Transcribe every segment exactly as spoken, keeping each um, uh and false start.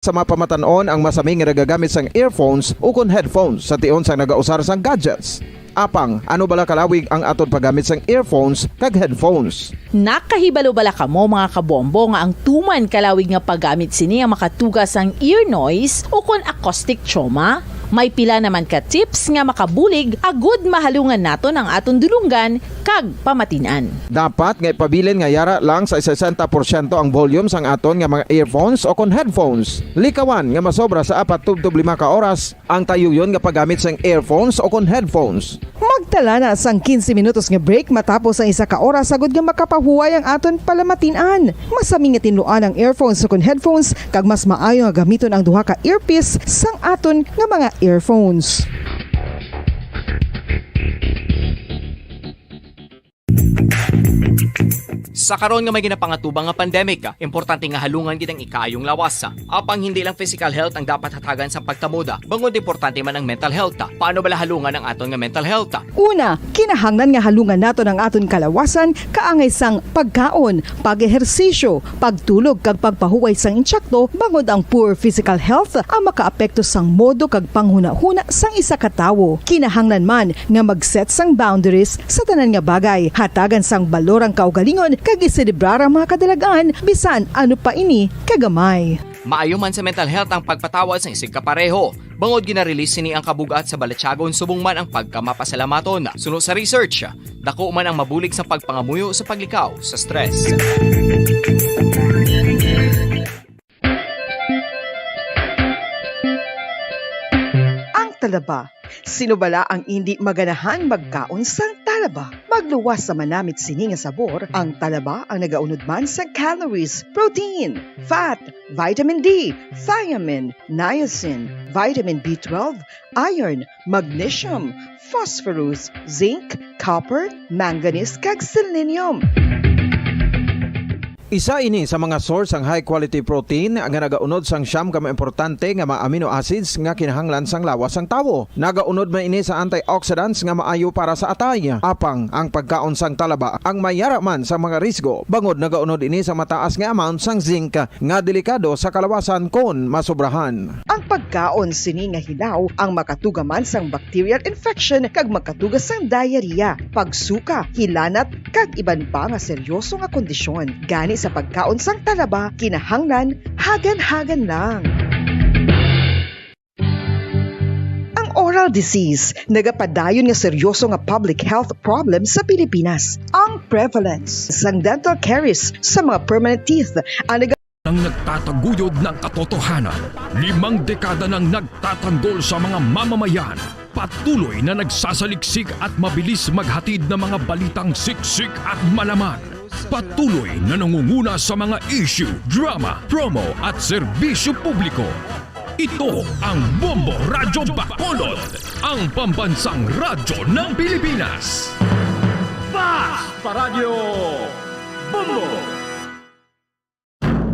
Sa mapamatan-on ang masami nga nagagamit sang earphones ukon headphones sa tion sang nagausar sang gadgets. Apang, ano bala kalawig ang aton paggamit sang earphones kag headphones? Nakahibalo bala kamo, mga kabombo, nga ang tuman kalawig nga paggamit sini ang makatuga sang ear noise ukon acoustic trauma? May pila naman ka tips nga makabulig agud mahalungan naton ang aton dulonggan kag pamatin-an. Dapat nga ipabilin nga yara lang sa sesenta porsyento ang volume sang aton nga mga earphones o kon headphones. Likawan nga masobra sa apat tubtob lima ka oras ang tayuyon nga paggamit sang earphones o kon headphones. Magtala na sang quince minutos nga break matapos ang isa ka oras agud nga makapahuway ang aton palamatin-an. Masami nga tinluan ang earphones o kon headphones, kag mas maayo nga gamiton ang duha ka earpiece sang aton nga mga earphones. Sa karon nga may ginapangatubang nga pandemic, importante nga halungan gid ang ikaayong lawas. Apang hindi lang physical health ang dapat hatagan sa pagtamod, bangod importante man ang mental health. Paano bala halungan ang aton nga mental health? Una, kinahanglan nga halungan naton ang aton kalawasan kaangay sang pagkaon, pag-ehersisyo, pagtulog kag pagpahuway sang insakto, bangod ang poor physical health ang makaapekto sang modo kag panghunahuna sang isa ka tawo. Kinahanglan man nga mag-set sang boundaries sa tanan nga bagay, hatagan sang balor ang kaugalingon kag iselebrar ang mga kadalag-an bisan ano pa ini kagamay. Maayo man sa mental health ang pagpatawad sang isigkapareho, bangod gina-release sini ang kabug-at sa balatyagon subong man ang pagkamapasalamaton. Suno sa research, dako man ang mabulig sa pagpangamuyo sa paglikaw sa stress. Ang talaba. Sino bala ang indi maganahang magkaon sang talaba? Magluwas sa manamit sini nga sabor, ang talaba ang nagaunod man sa calories, protein, fat, vitamin D, thiamine, niacin, vitamin B twelve, iron, magnesium, phosphorus, zinc, copper, manganese, kag selenium. Isa ini sa mga source sang high quality protein nga nagaunod sang siyam ka mga importante nga mga amino acids nga kinahanglan sang lawas sang tawo. Nagaunod man ini sa antioxidants nga maayo para sa atay. Apang ang pagkaon sang talaba ang mayara man sa mga risgo, bangod nagaunod ini sa mataas nga amount sang zinc nga delikado sa kalawasan kon masobrahan. Ang pagkaon sini nga hilaw ang makatuga man sang bacterial infection kag makatuga sang diarrhea, pagsuka, hilanat, kag iban pa nga seryoso nga kondisyon. Gani sa pagkaon sang talaba, kinahanglan hagan-hagan lang. Ang oral disease nagapadayon nga seryoso nga public health problem sa Pilipinas. Ang prevalence sang dental caries sa mga permanent teeth ang naga- Ang nagtataguyod ng katotohanan. Limang dekada nang nagtatanggol sa mga mamamayan. Patuloy na nagsasaliksik at mabilis maghatid ng mga balitang siksik at malaman. Patuloy na nangunguna sa mga issue, drama, promo at serbisyo publiko. Ito ang Bombo Radyo Bacolod, ang pambansang radyo ng Pilipinas. Basta Radyo Bombo!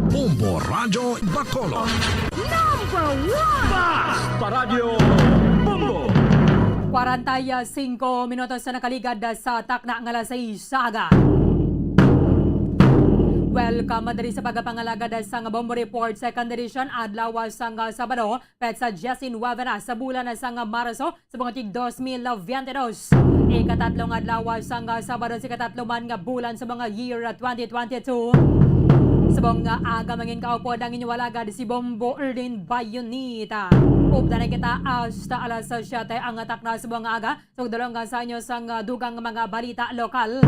Bombo Radyo Bacolod. Number one! Basta Radyo Bombo! Kwarenta y singko minutos na nakaligad sa takna nga alas sais sa aga. Welcome diri sa pagpangalagad sang Bombo Report, second edition, adlaw sang Sabado, petsa diyes nuwebe na sa bulan sang Marso, sa mga tig dos mil biyente dos. Ikatatlo nga adlaw sang Sabado sa ikatatlo man nga bulan sa mga year twenty twenty-two. Subong nga aga, mangin kaupod ang inyo alagad, si Bombo Erlin Bayonita. Updan na kita hasta alas siyete ang takna subong nga aga. Sugdulong nga sa inyo sang, ah, dugang mga balita lokal.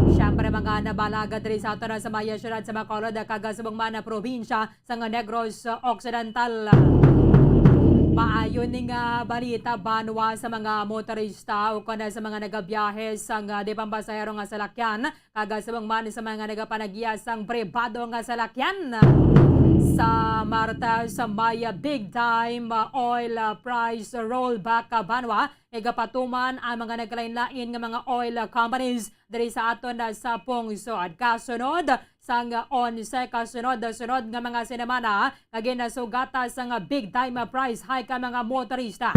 Siyempre, mga nabalaga diri sa aton sa maya siyudad sa Bacolod, kag subong man na probinsya sang Negros Occidental. Maayo ni nga balita, banwa, sa mga motorista o kon sa mga nagabiyahe sang, ah, di pampasahero nga salakyan, kag subong man sa mga nagapanagiya sang pribado nga salakyan. Sa Martes, may big time, ah, oil, ah, price rollback, ah, banwa. Igapatuman ang mga nagkalain-lain nga mga oil companies diri sa aton, ah, sa pungsod. Kasunod sang onse ka sunod-sunod nga mga semana nga ginasugata sang big time price hike ang mga motorista.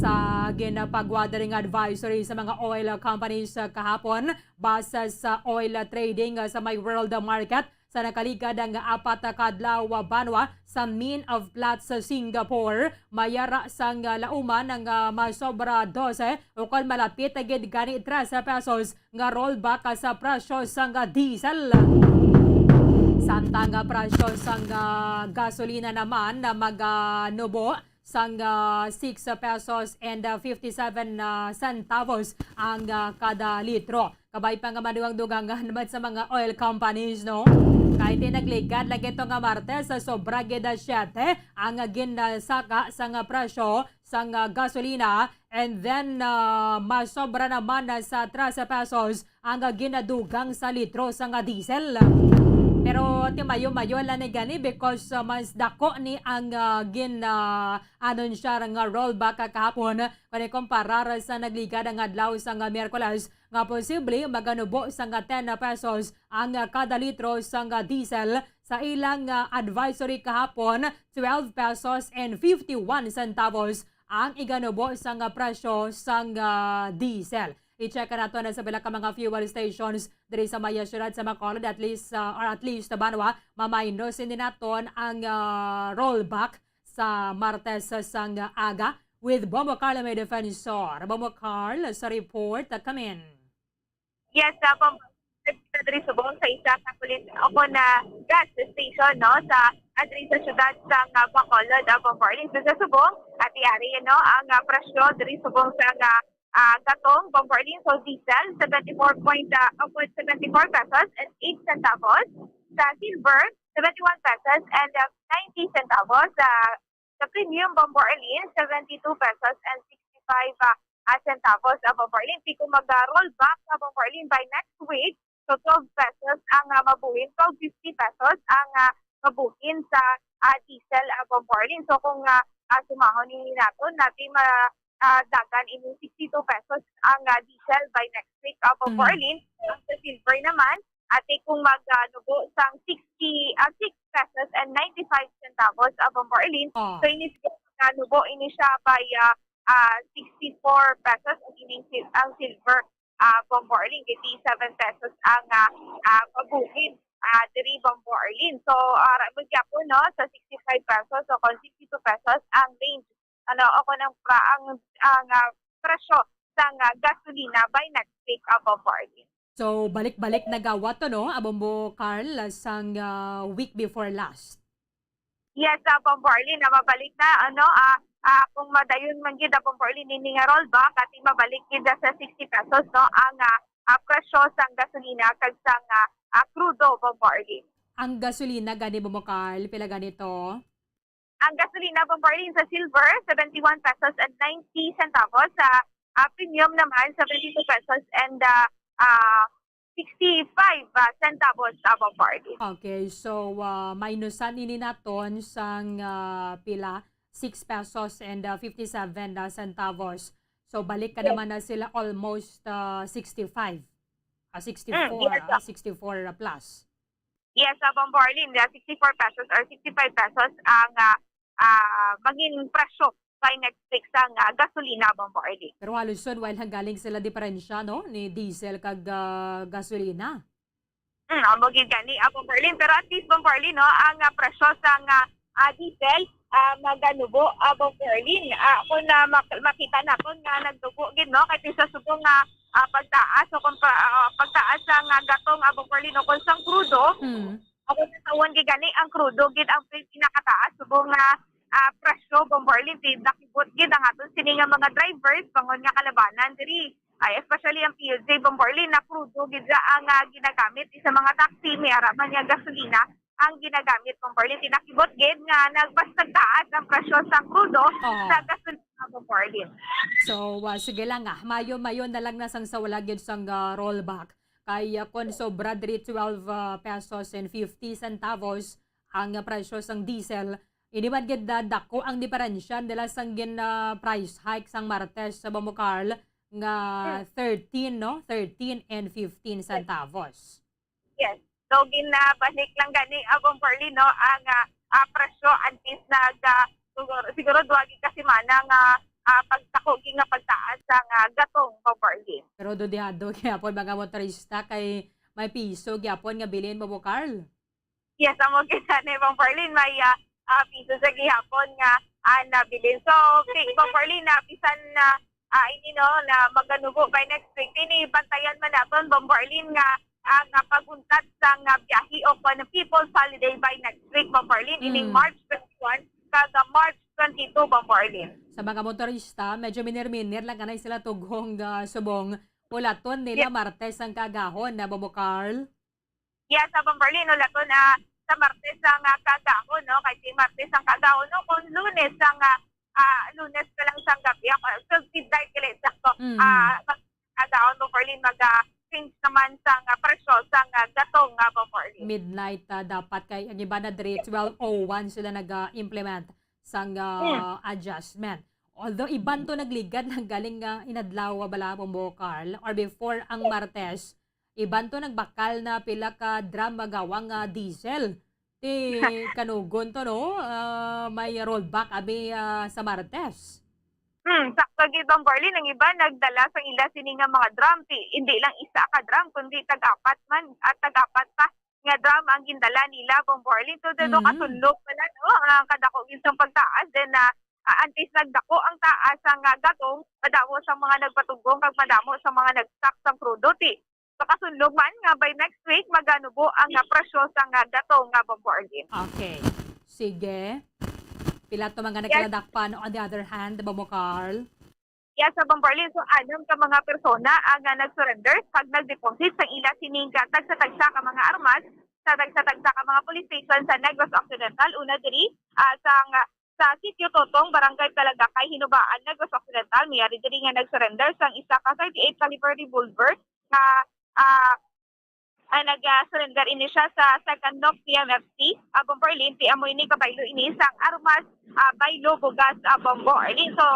Sa ginapagwa diri nga advisory sa mga oil companies, ah, kahapon, base sa oil trading, ah, sa may world market, Sa nakaligad nga apat ka adlaw, banwa, sa Min of Platts sa Singapore, mayara sang lauman nga masobra dose ukon malapit gid gani tres pesos nga rollback sa presyo sang diesel. Samtang ang presyo sang gasolina naman na maganubo sang, ah, six pesos and, ah, fifty-seven, ah, centavos ang, ah, kada litro. Kabay pa nga madugang-dugangan man sa mga oil companies, no? Kay tinagligad lagi to nga Martes, sa sobra gid, ah, siyete ang, ah, ginasaka sang, ah, presyo sang, ah, gasolina, and then, ah, masobra naman na sa trese pesos ang, ah, ginadugang sa litro sang, ah, diesel. Pero timayo-mayo lang ni gani because, ah, mas dako ni ang, ah, gin, ah, anunsyar nga rollback kahapon, kon ikumparar sa nagligad nga adlaw sang Miyerkules, nga posible maganubo sang ten pesos ang kada litro sang diesel. Sa ilang, ah, advisory kahapon, twelve pesos and fifty-one centavos ang iganubo sang presyo sang, ah, diesel. I-check nato na sa pila ka mga fuel stations diri sa may syudad sa Bacolod, at least, ah, or at least, banwa, maminus ini naton ang, ah, rollback sa Martes sang aga with Bombo Carl, may defensor. Bombo Carl, sa report, ah, come in. Yes, sa pam-, diri subong sa isa ka kulit o kon na gas station, no, sa, ah, diri sa syudad sa nga Bacolod, ah, Bombo Arlene. So, sa subong, ati ari, no, ang, ah, presyo diri subong sa nga, ah, gatong, Bombo Arlene. So, diesel, seventy-four point, ah, o kon seventy-four pesos and eight centavos. Sa silver, seventy-one pesos and, ah, ninety centavos. Sa sa premium, Bombo Arlene, seventy-two pesos and sixty-five, ah, ah, centavos, ah, Bombo Arlene. Ti kung mag, ah, roll back, ah, Bombo Arlene, by next week, so twelve pesos ang, ah, mabuhin, twelve fifty pesos ang, ah, mabuhin sa, ah, diesel, ah, Bombo Arlene. So kung, ah, ah, sumahon ini naton, nati ma-, ah, dagan ini sixty-two pesos ang, ah, diesel by next week, ah, Bombo Mm. Arlene. Ang sa silver naman, ati kung mag, ah, nubo sang sixty, ah, six pesos and ninety-five centavos, ah, Bombo Arlene. Oh. So, ini siguro nga nubo ini siya by, ah, ah, sixty-four pesos ang ining sil-, ang silver, ah, Bombo Arlene. Kay seven pesos ang, ah, ah, mabuhin, ah, diri, Bombo Arlene. So, ah, ra-, magyapon, no, sa sixty-five pesos o kon sixty-two pesos ang range, ano, o kon ang pra-, ang, ang, ah, presyo sang, ah, gasolina by next week, ah, Bombo Arlene. So, balik-balik na gawat to, no, ah, Bombo Carl, sang, ah, week before last. Yes, ah, Bombo Arlene, na mabalik na, ano, ah, ah, kung madayon man gid, ah, Bombo Arlene, ini nga rollback, ati mabalik gid sa sixty pesos, no, ang, ah, ah, presyo sang gasolina kag sang, ah, ah, krudo, Bombo Arlene. Ang gasolina gani, Bombo Carl, pila gani to? Ang gasolina, Bombo Arlene, sa silver, seventy-one pesos and ninety centavos. Sa, ah, premium naman, seventy-two pesos and, ah, ah, sixty-five, ah, centavos, ah, Bombo Arlene. Okay, so, ah, minusan ini naton sang, ah, pila? Six pesos and, ah, fifty-seven, ah, centavos. So, balik ka Yes. naman na sila almost, ah, sixty-five. Ah, Mm, sixty-four, yes, ah, sir. sixty-four plus. Yes, ah, Bombo Arlene, ah, sixty-four pesos or sixty-five pesos ang, ah, ah, maging presyo by next week sang, ah, gasolina, Bombo Arlene. Pero halos sun, while hanggaling sila diferensya, no, ni diesel kag, ah, gasolina. Mm, amo gid gani, ah, Bombo Arlene. Pero at least, Bombo Arlene, no, ang, ah, presyo sang, ah, ah, diesel, ah, maganubo, ah, Bombo Arlene. Ah, kung, ah, mak-, makita naton nga nagnubo gid, no, kay sa subong nga, ah, pagtaas o kung pa-, ah, pagtaas sang, ah, gatong, ah, Bombo Arlene, o kung sang krudo, Mm. o kung sa tawon gid gani, ang krudo gid ang pin-, pinakataas subong nga, ah, presyo, Bombo Arlene, di nakibot gid ang aton sini nga mga drivers, bangon nga kalabanan diri. Ay, especially ang P U J, Bombo Arlene, na krudo gid siya ang, ah, ginagamit sa mga taxi, may ara man nga gasolina ang ginagamit, Bombo Arlene. Ti nakibot gid nga nagpas-, nagtaas ang presyo sa krudo Oo. sa gasolina, Bombo Arlene. So, ah, sige lang, ah. Mayo-mayo na lang na sang sa wala gyud sang, ah, rollback. Kay, ah, kon sobra diri twelve, ah, pesos and fifty centavos ang, ah, presyo sang diesel, hindi man gid, ah, dako ang diferensya nila sang gin, ah, price hike sang Martes sa, Bombo Carl, nga Hmm. thirteen, no? Thirteen and fifteen Yes. centavos. Yes. So, ginabalik lang gani, ah, Bombo Arlene, no, ang, ah, ah, presyo antes nag, ah, siguro, siguro duha gid ka semana nga, ah, pagdako gid nga pagtaas sa nga gatong, Bombo Arlene. Pero dudihado gyapon mga motorista kay may piso gyapon nga bilin, Bombo Carl. Yes, amo gid ni Bang Parlin, may ah, ah, piso sa gihapon nga ah, nabilin. So, okay, Bang Parlin, na bisan na ah, ini, no, na maganubo by next week, ini bantayan man naton, Bang Parlin, nga ang ah, paghuntad sang ah, biyahe o kon People's Holiday by next week, Bang Parlin, ining Mm. March twenty-one kag ah, March twenty-two, Bang Parlin. Sa mga motorista, medyo minir-minir lang kanay sila tughong ah, subong ulaton nila Yes. Martes ang kaagahon na, Bobo Carl. Yes, sa Bang Parlin, ulaton na sa Martes ang ah, kaagahon, no? Kay si Martes ang kaagahon, no? Kung Lunes ang ah, ah, Lunes ka lang sang gabi, ako, so, si Dai Gilid, sakto. Mm. Ah, mag-, kaagahon, Bang Parlin, mag ah, change naman sang ah, presyo sang ah, gatong, nga, Bang Parlin. Midnight ah, dapat kay ang iba na diri twelve oh one sila nag-implement sang Hmm. ah, adjustment. Although iban to nagligad nang galing nga inadlaw bala, Bombo Carl, or before ang Martes, iban to nagbakal na pila ka drum magawang nga diesel. Ti kanugon to, no? Ah, may rollback abi ah, sa Martes. Hmm, sakto gid, Bang Parlin, ang iban nagdala sang ila sini nga mga drum, ti hindi lang isa ka drum kundi tag-apat man at tag-apat pa nga drum ang gindala nila, Bang Parlin. So, dado Mm. kasunlog pala, no? Ang kadako gid sang pagtaas, then na ah, antes nagdako ang taas sang ah, gatong, madamo sang mga nagpatugbong kag madamo sang mga nag-stock sang krudo, ti makasunlog man nga by next week maganubo ang ah, presyo sang ah, gatong, nga, Bang Parlin. Okay. Sige. Pila to mga Yes. nagkaladakpan on the other hand, Bombo Carl? Yes, sa Bang Parlin, so anam ka mga persona ang ah, nag-surrender kag nag-deposit sang ila sining ka tagsa-tagsa ka mga armas sa tagsa-tagsa ka mga police station sa Negros Occidental, una diri ah, sang sa Sitio Totong, Barangay Talagakay, Hinubaan, Negros Occidental. May ari diri nga nag-surrender sang isa ka thirty-eight caliber revolver nga ah, ah, nag-surrender ini siya sa second NOC P M F C, ah, Bombo Arlene. Ti amo ini kabaylo ini sang armas, ah, baylo, bugas, ah, Bombo Arlene. So,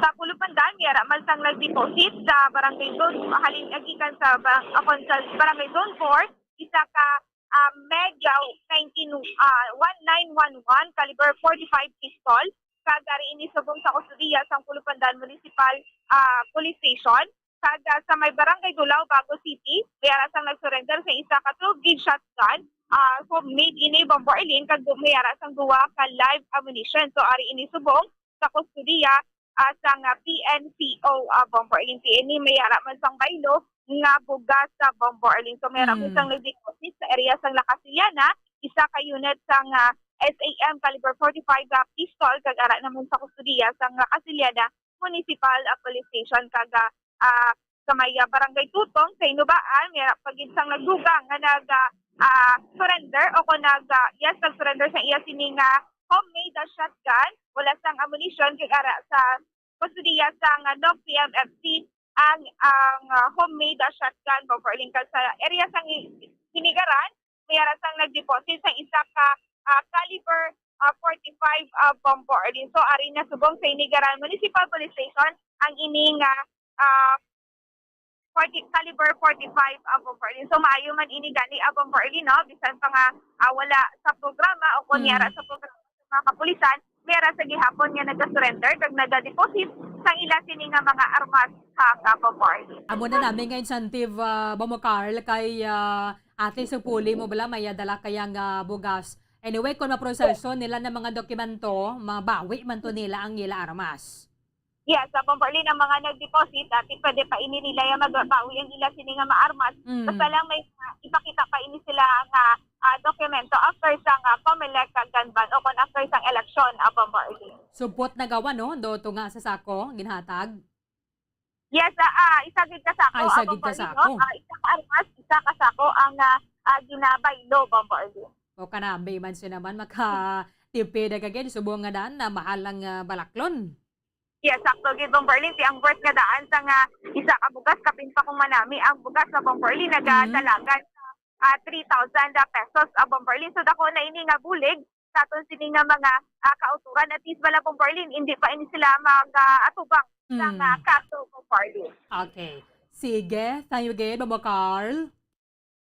sa Pulupandal, may ara man sang nag-deposit sa barangay zone, halin nga gikan sa ba-, ah, kon sa barangay zone four, isa ka ah, Meg, ah, nineteen, ah, one nine one one caliber forty-five pistol. Kag ari ini subong sa kustodiya sang Pulupandal Municipal, ah, Police Station. Kag, ah, sa may Barangay Dulao, Bago City, may ara sang nag-surrender sa isa ka twelve gauge shotgun, ah, homemade ini, Bombo Arlene, kag du-, may ara sang duwa ka live ammunition. So, ari ini subong sa kustodiya, ah, sang, ah, P N C O, ah, Bombo Arlene. Ti ini may ara man sang baylo nga bugas sa Bombo Arlene. So, may ara man Mm. sang nag-deposit sa area sang La Castellana, isa ka unit sang, ah, S A M caliber forty-five nga pistol, kag ara naman sa kustodiya sang La Castellana Municipal, ah, Police Station, kag, ah, ah, sa may, ah, Barangay Tutong sa Hinubaan, may ara pa gid sang nagdugang nga nag, ah, ah, surrender o kon nag, ah, yes, nag-surrender sa iya sini nga homemade, ah, shotgun, wala sang ammunition, kag ara sa kustodiya sang, ah, NOC P M F C ang, ang, ah, homemade, ah, shotgun, Bombo Arlene, kag sa area sang Hi-, Hinigaran, may ara sang nag-deposit sang isa ka, ah, caliber, ah, forty-five, ah, Bombo Arlene. So, ari na subong sa Hinigaran Municipal Police Station ang ini nga, ah, forty, caliber forty-five, ah, Bombo Arlene. So, maayo man ini gani, ah, Bombo Arlene, no? Bisan pa nga, ah, wala sa programa o kon Mm. yara sa programa sa mga kapulisan, may ara sa gihapon nga nagasurrender kag nagadeposit sang ila sini nga mga armas sa Cabo Verde. Amo na nami nga incentive, ah, Bombo Carl, kay, ah, at least, hopefully, mo bala may dala kaya nga bugas. Anyway, kung maproseso nila ng mga dokumento, mabawi man to nila ang ila armas. Yes, sa Bombo Arlene, ang mga nag-deposit, dati pwede pa ini nila yung magbawi ang ila sini nga maarmas. Mm. Basta lang may, ah, ipakita pa ini sila nga, ah, dokumento after sang, ah, COMELEC kag gun ban o kung after sang eleksyon, ah, Bombo Arlene. Supot na gawa, no? Do to nga sa sako, ginhatag? Yes, ah, ah, isa gid ka sako, Ah, isa ah, gid ka Bombo Arlene, sako. No? Ah, isa ka armas, isa ka sako ang, ah, ah, ginabaylo, Bombo Arlene. O kanami man siya naman, makatipid ka gid, subong nga daan na mahal ang, ah, balaklon. Yes, sakto gid, Bombo Arlene. Ti ang worth nga daan sa nga isa ka bugas, kapin pa kung manami ang bugas sa Bombo Arlene, Mm. nagadalagan sa, ah, three thousand pesos, ah, Bombo Arlene. So, dako na ini nga bulig sa aton sini nga mga, ah, kauturan. At least bala, Bombo Arlene, hindi pa ini sila mag, ah, atubang sa Mm. nga kaso, Bombo Arlene. Okay. Sige. Thank you again, Bombo Carl.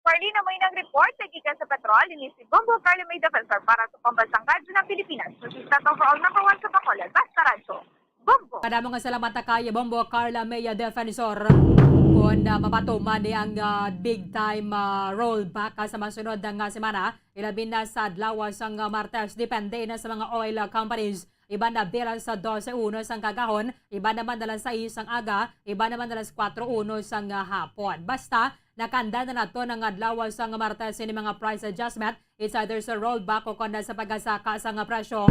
Marlene Amoy nang report sa gikan sa Patrol, ini si Bombo Carlo May Defensor para sa Pambansang Radyo ng Pilipinas. This is Tato for All Number One sa Bacolod, Basta Radyo. Bombo! Kadamo nga salamat kay Bombo Carla Mea Defensor. Kon, ah, mapatuman ni ang, ah, big time, ah, rollback, ah, sa masunod nga semana, ilabi na sa adlaw sang, ah, Martes, depende na sa mga oil, ah, companies. Iban na alas dose uno sang kagahon, iban naman alas sais sang aga, iban naman alas kuwatro uno sang, ah, hapon. Basta, nakanda na nato ang adlaw sang Martes ini mga price adjustment. It's either sa rollback o kon sa pagasaka sang presyo.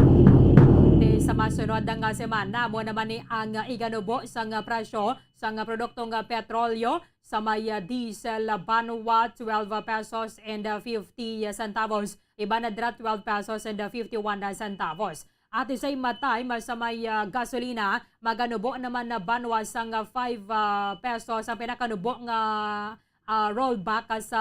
Di sa masunod nga semana, amo naman ni ang iganubo sang presyo sang produktong petrolyo. Sa may, ah, diesel, ah, banwa, twelve pesos and, ah, fifty centavos. Iban na dira, twelve pesos and, ah, fifty-one centavos. At the same time, ah, sa may, ah, gasolina, maganubo naman na banwa sang, ah, five, ah, pesos ang pinakanubo nga ah, rollback, ah, sa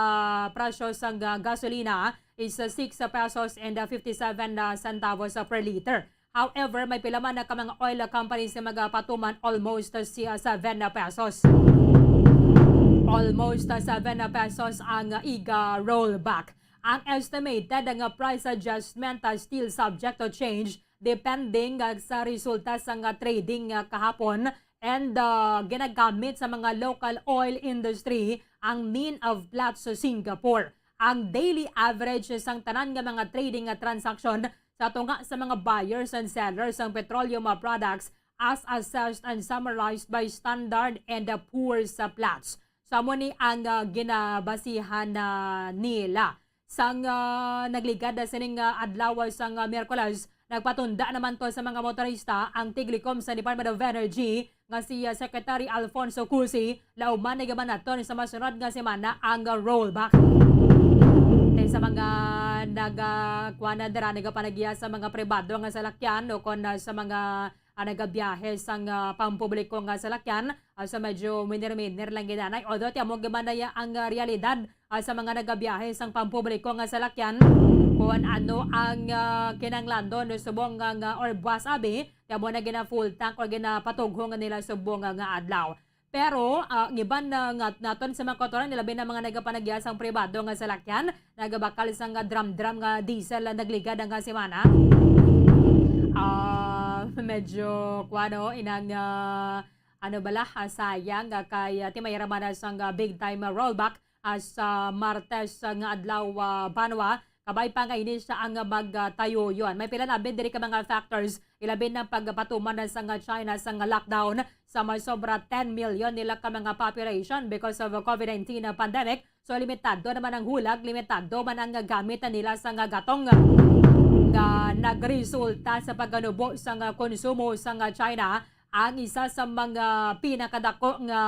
presyo sang, ah, gasolina is, ah, six pesos and, ah, fifty-seven, ah, centavos, ah, per liter. However, may pila man na ka mga oil, ah, companies nga magapatuman almost, ah, si, ah, seven pesos. Almost, ah, seven pesos ang, ah, iga rollback. Ang estimated nga price adjustment, ah, still subject to change depending, ah, sa resulta sang, ah, trading, ah, kahapon and, ah, ginagamit sa mga local oil industry ang mean of Platts Singapore. Ang daily average sang tanan nga mga trading nga transaksyon sa tunga sa mga buyers and sellers sang petroleum, ah, products as assessed and summarized by Standard and, ah, Poor's, ah, Platts. So, amo ni ang, ah, ginabasihan na nila. Sang, ah, nagligad na sining, ah, adlaw sang, ah, Miyerkules, nagpatunda naman to sa mga motorista ang tiglikom sa Department of Energy nga si, ah, Secretary Alfonso Cusi, lauman ni gabanaton sa masunod nga semana ang, ah, rollback. Kay sa mga naga-, kuwan na dira, nagapanagiya sa mga pribado nga salakyan o kon, ah, sa mga, ah, nagabiyahe sang, ah, pampubliko nga salakyan, ah, sa medyo minir-minir lang gid anay. Although, ti amo gid man na ya ang, ah, realidad, ah, sa mga nagabiyahe sang pampubliko nga salakyan, kung ano ang, ah, kinahanglanon subong nga, nga or buwas abi, ti amo na gina-full tank or ginapatughong nila subong nga, nga adlaw. Pero, ah, ang iban na nga naton sa mga kautoran, ilabi na mga nagapanagya sang pribado nga salakyan, nagabakal sang drum-drum nga diesel ang nagligad nga semana. Ah, medyo, kuwano, inang, ah, ano bala, ah, sayang, ah, kay, ah, ti may ramana sang, ah, big time, ah, rollback, ah, sa Martes, ah, nga adlaw, ah, banwa. Kabay pa nga ini siya ang magtayuyon. May pila na bid diri ka mga factors, ilabi na pagpatuman na sang China sang lockdown sa may sobra ten million nila ka mga population because of COVID nineteen pandemic. So, limitado naman ang hulag, limitado man ang gamit nila sang gatong nga nagresulta sa pagkanubo sang konsumo sang China, ang isa sa mga pinakadako nga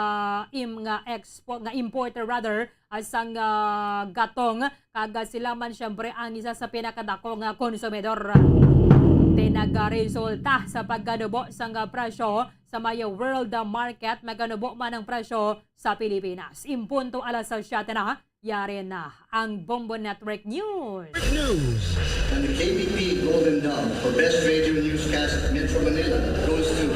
im-, nga expo-, nga importer rather, ah, sang, ah, gatong, kag, ah, sila man siyempre ang isa sa pinakadako nga konsumidor. Ti nagaresulta sa pagkanubo sang, ah, presyo sa may world, ah, market, maganubo man ang presyo sa Pilipinas. In punto alas siyete na, yari na ang Bombo Network News. News. And the K B P Golden Dove for Best Radio Newscast Metro Manila goes to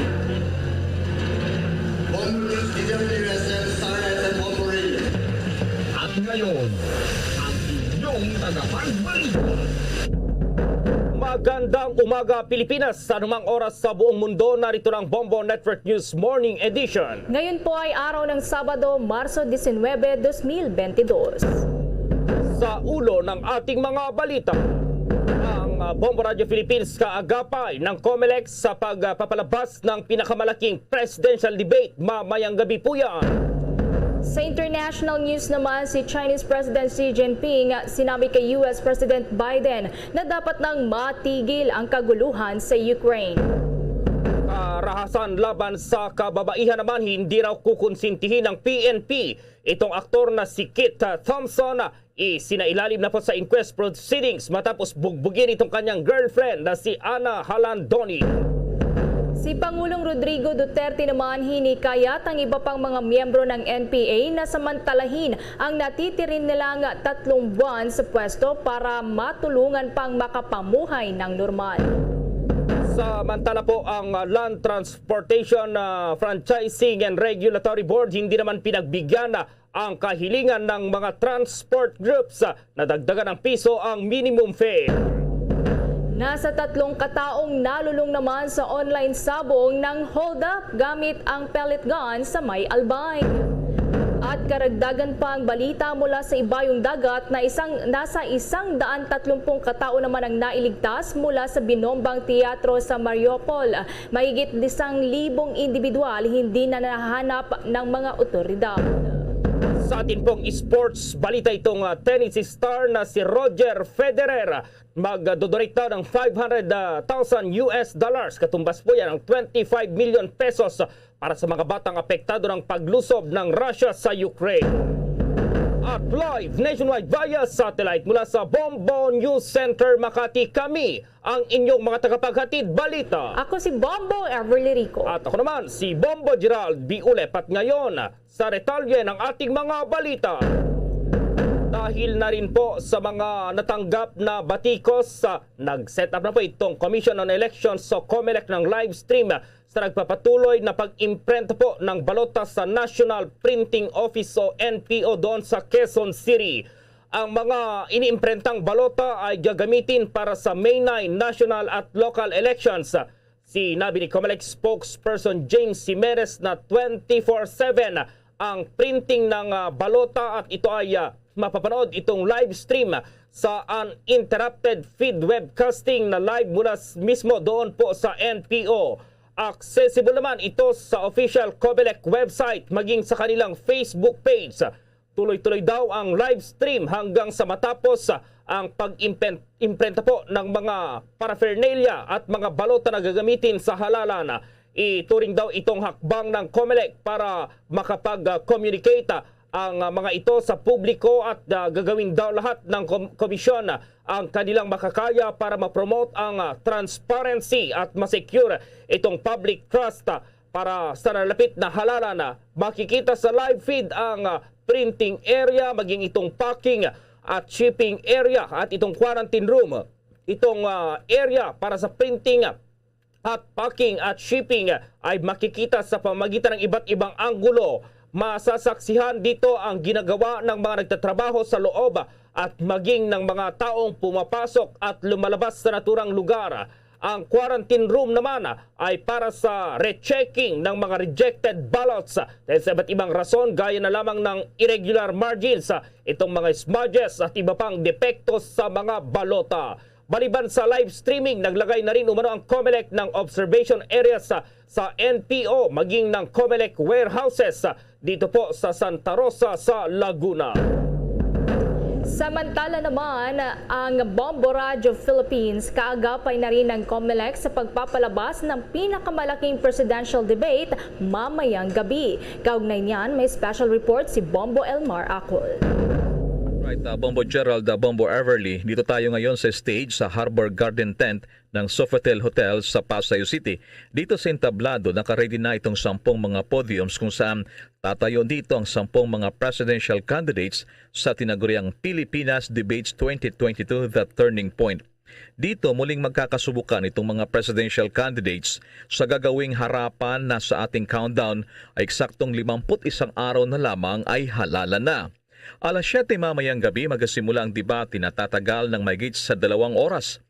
Bombo News, D W S M, Star F M, Bombo Radio. At ngayon, ang inyong tagapagbalita. Magandang umaga, Pilipinas. Sa anumang oras sa buong mundo, narito na ang Bombo Network News Morning Edition. Ngayon po ay araw ng Sabado, Marso diecinuebe, dos mil veintidós. Sa ulo ng ating mga balita, ang, ah, Bombo Radio Philippines kaagapay ng Comelec sa pagpapalabas ng pinakamalaking presidential debate mamayang gabi po yan. Sa international news naman, si Chinese President Xi Jinping sinabi kay U S President Biden na dapat nang matigil ang kaguluhan sa Ukraine. Karahasan laban sa kababaihan naman, hindi raw kukonsintihin ng P N P itong aktor na si Kit Thompson. Isinailalim na po sa inquest proceedings matapos bugbugin itong kanyang girlfriend na si Ana Halandoni. Si Pangulong Rodrigo Duterte naman hinikayat ang iba pang mga miyembro ng N P A na samantalahin ang natitirin nilang tatlong buwan sa pwesto para matulungan pang makapamuhay ng normal. Samantala po, ang Land Transportation, ah, Franchising and Regulatory Board hindi naman pinagbigyan, ah, ang kahilingan ng mga transport groups, ah, na dagdagan ng piso ang minimum fare. Nasa tatlong kataong nalulong naman sa online sabong ng hold-up gamit ang pellet gun sa may Albay. At karagdagan pang balita mula sa Ibayong Dagat na isang, nasa isang daan tatlumpung katao naman ang nailigtas mula sa binombang teatro sa Mariupol. Mahigit isang libong individual hindi na nahanap ng mga otoridad. Sa atin pong sports balita, itong, ah, tennis star na si Roger Federer magdodonate daw ng five hundred thousand U S dollars. Katumbas po yan ang twenty-five million pesos para sa mga batang apektado ng paglusob ng Russia sa Ukraine. At live nationwide via satellite mula sa Bombo News Center Makati, kami ang inyong mga tagapaghatid balita. Ako si Bombo Everly Rico. At ako naman si Bombo Gerald B. Ulep. At ngayon, sa detalye ng ating mga balita. Dahil na rin po sa mga natanggap na batikos, sa nag-set up na po itong Commission on Elections o COMELEC ng live stream sa nagpapatuloy na pag-imprenta po ng balota sa National Printing Office o N P O doon sa Quezon City. Ang mga iniimprentang balota ay gagamitin para sa May nine national at local elections. Sinabi ni COMELEC spokesperson James Jimenez na twenty-four seven ang printing ng, ah, balota, at ito ay, ah, mapapanood itong live stream sa uninterrupted feed webcasting na live mula s-, mismo doon po sa N P O. Accessible naman ito sa official COMELEC website maging sa kanilang Facebook page. Tuloy-tuloy daw ang live stream hanggang sa matapos ang pag-imprenta po ng mga paraphernalia at mga balota na gagamitin sa halalan. Ituring daw itong hakbang ng COMELEC para makapag-communicate ang mga ito sa publiko, at, ah, gagawin daw lahat ng kom-, komisyon ang kanilang makakaya para ma-promote ang, ah, transparency at ma-secure itong public trust, ah, para sa nalapit na halalan. Ah, makikita sa live feed ang, ah, printing area, maging itong packing at shipping area at itong quarantine room. Itong, ah, area para sa printing, ah, at packing at shipping, ah, ay makikita sa pamagitan ng iba't ibang anggulo. Masasaksihan dito ang ginagawa ng mga nagtatrabaho sa loob at maging ng mga taong pumapasok at lumalabas sa naturang lugar. Ang quarantine room naman ay para sa rechecking ng mga rejected ballots dahil sa iba't ibang rason, gaya na lamang ng irregular margins, itong mga smudges at iba pang depekto sa mga balota. Maliban sa live streaming, naglagay na rin umano ang COMELEC ng observation areas sa, sa N P O, maging ng COMELEC warehouses dito po sa Santa Rosa sa Laguna. Samantala naman, ang Bombo Radyo Philippines, kaagapay na rin ng COMELEC sa pagpapalabas ng pinakamalaking presidential debate mamayang gabi. Kaugnay niyan, may special report si Bombo Elmar Acol. Right, uh, Bombo Gerald, uh, Bombo Everly, dito tayo ngayon sa stage sa Harbor Garden Tent ng Sofitel Hotel sa Pasay City. Dito sa entablado, nakaready na itong sampung mga podiums kung saan tatayo dito ang sampung mga presidential candidates sa tinaguriang Pilipinas Debates twenty twenty-two, The Turning Point. Dito, muling magkakasubukan itong mga presidential candidates sa gagawing harapan na sa ating countdown ay eksaktong limampu't isang araw na lamang ay halalan na. Alas siyete mamayang gabi, magsisimula ang debate na tatagal ng mahigit sa dalawang oras.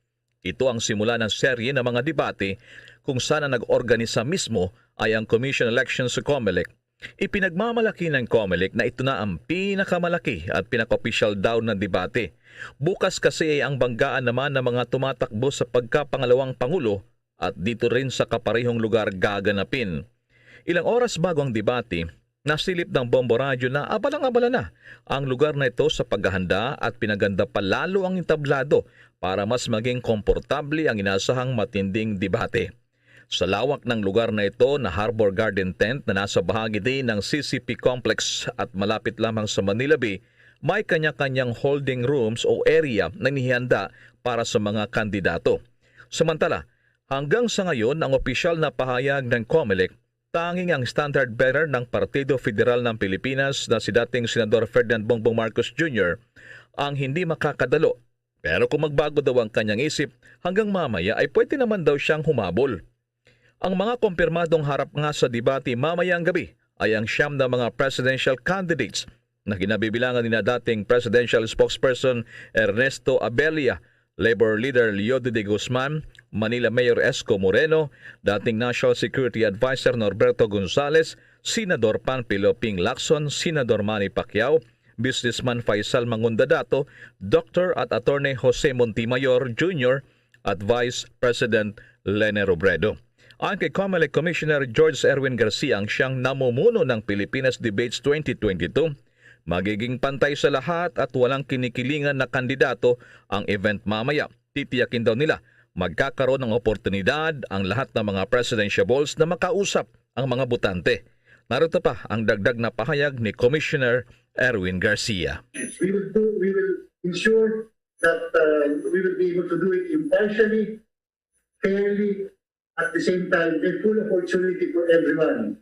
Ito ang simula ng serye ng mga debate kung saan ang nag-organisa mismo ay ang Commission on Elections sa COMELEC. Ipinagmamalaki ng COMELEC na ito na ang pinakamalaki at pinakaopisyal daw na debate. Bukas kasi ay ang banggaan naman ng mga tumatakbo sa pagkapangalawang pangulo at dito rin sa kaparehong lugar gaganapin. Ilang oras bago ang debate, nasilip ng Bombo Radyo na abalang-abala na ang lugar na ito sa paghahanda at pinaganda pa lalo ang entablado para mas maging komportable ang inasahang matinding debate. Sa lawak ng lugar na ito na Harbor Garden Tent na nasa bahagi din ng C C P Complex at malapit lamang sa Manila Bay, may kanya-kanyang holding rooms o area na inihanda para sa mga kandidato. Samantala, hanggang sa ngayon, ang opisyal na pahayag ng COMELEC, tanging ang standard bearer ng Partido Federal ng Pilipinas na si dating Senador Ferdinand Bongbong Marcos Junior ang hindi makakadalo. Pero kung magbago daw ang kanyang isip, hanggang mamaya ay pwede naman daw siyang humabol. Ang mga kumpirmadong harap nga sa debate mamayang gabi ay ang siyam na mga presidential candidates na ginabibilangan nina dating presidential spokesperson Ernesto Abella, Labor Leader Leodo de Guzman, Manila Mayor Esco Moreno, dating National Security Advisor Norberto Gonzales, Senador Panfilo Ping Lacson, Senador Manny Pacquiao, Businessman Faisal Mangundadato, Doctor at Attorney Jose Montemayor Junior, at Vice President Lene Robredo. Ayon kay Comelec Commissioner George Erwin Garcia, ang siyang namumuno ng Pilipinas Debates twenty twenty-two, magiging pantay sa lahat at walang kinikilingan na kandidato ang event mamaya. Titiyakin daw nila magkakaroon ng oportunidad ang lahat ng mga presidentiables na makausap ang mga botante. Narito pa ang dagdag na pahayag ni Commissioner Erwin Garcia. We will do, we will ensure that uh, we will be able to do it impartially, fairly, at the same time, a full opportunity for everyone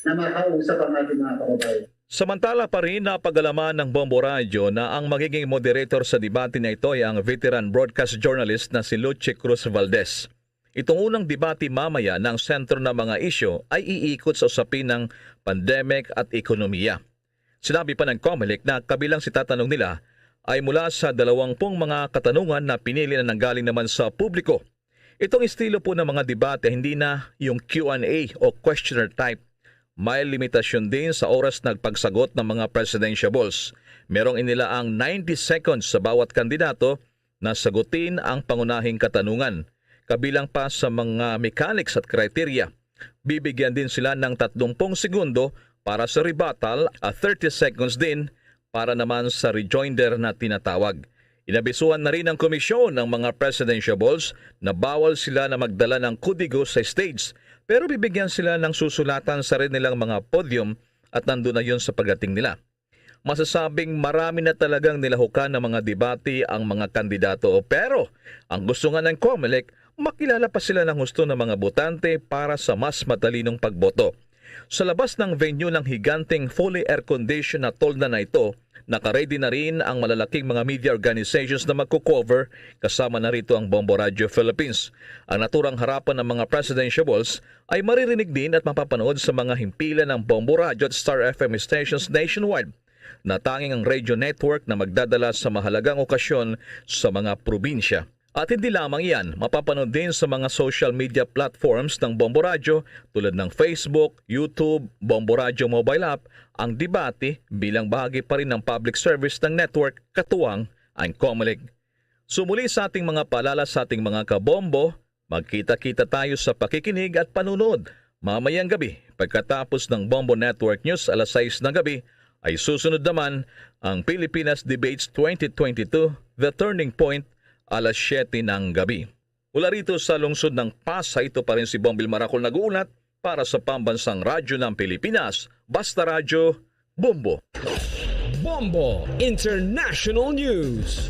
na makausap ang ating mga kababayan. Samantala pa rin, napag-alaman ng Bombo Radyo na ang magiging moderator sa debate na ito ay ang veteran broadcast journalist na si Luce Cruz Valdez. Itong unang debate mamaya na ang sentro ng mga isyu ay iikot sa usapin ng pandemic at ekonomiya. Sinabi pa ng Comelec na kabilang sa itatanong nila ay mula sa dalawang pung mga katanungan na pinili na nanggaling naman sa publiko. Itong estilo po ng mga debate hindi na yung Q and A o questionnaire type. May limitasyon din sa oras ng pagsagot ng mga presidentiables. Merong inilaang ninety seconds sa bawat kandidato na sagutin ang pangunahing katanungan. Kabilang pa sa mga mechanics at criteria, bibigyan din sila ng tatlong pung segundo para sa rebuttal at thirty seconds din para naman sa rejoinder na tinatawag. Inabisuhan na rin ng komisyon ang mga presidentiables na bawal sila na magdala ng kudigo sa stage, pero bibigyan sila ng susulatan sa rin nilang mga podium at nandun na yun sa pagdating nila. Masasabing marami na talagang nilahukan ng mga debate ang mga kandidato, pero ang gusto nga ng Comelec, makilala pa sila ng husto ng mga botante para sa mas matalinong pagboto. Sa labas ng venue ng higanteng fully air-conditioned na tolda na ito, nakaready na rin ang malalaking mga media organizations na magko-cover, kasama na rito ang Bombo Radio Philippines. Ang naturang harapan ng mga presidentiables ay maririnig din at mapapanood sa mga himpilan ng Bombo Radio at Star F M stations nationwide, na tanging ang radio network na magdadala sa mahalagang okasyon sa mga probinsya. At hindi lamang iyan, mapapanood din sa mga social media platforms ng Bombo Radyo tulad ng Facebook, YouTube, Bombo Radyo mobile app, ang debate bilang bahagi pa rin ng public service ng network, katuwang ang Comelec. Sumuli sa ating mga paalala sa ating mga kabombo, magkita-kita tayo sa pakikinig at panunood mamayang gabi. Pagkatapos ng Bombo Network News alas sais ng gabi, ay susunod naman ang Pilipinas Debates twenty twenty-two, The Turning Point, alas siyete ng gabi. Mula rito sa lungsod ng Pasay, ito pa rin si Bombil Maracol nag-uulat para sa Pambansang Radyo ng Pilipinas, Basta Radyo, Bombo. Bombo International News.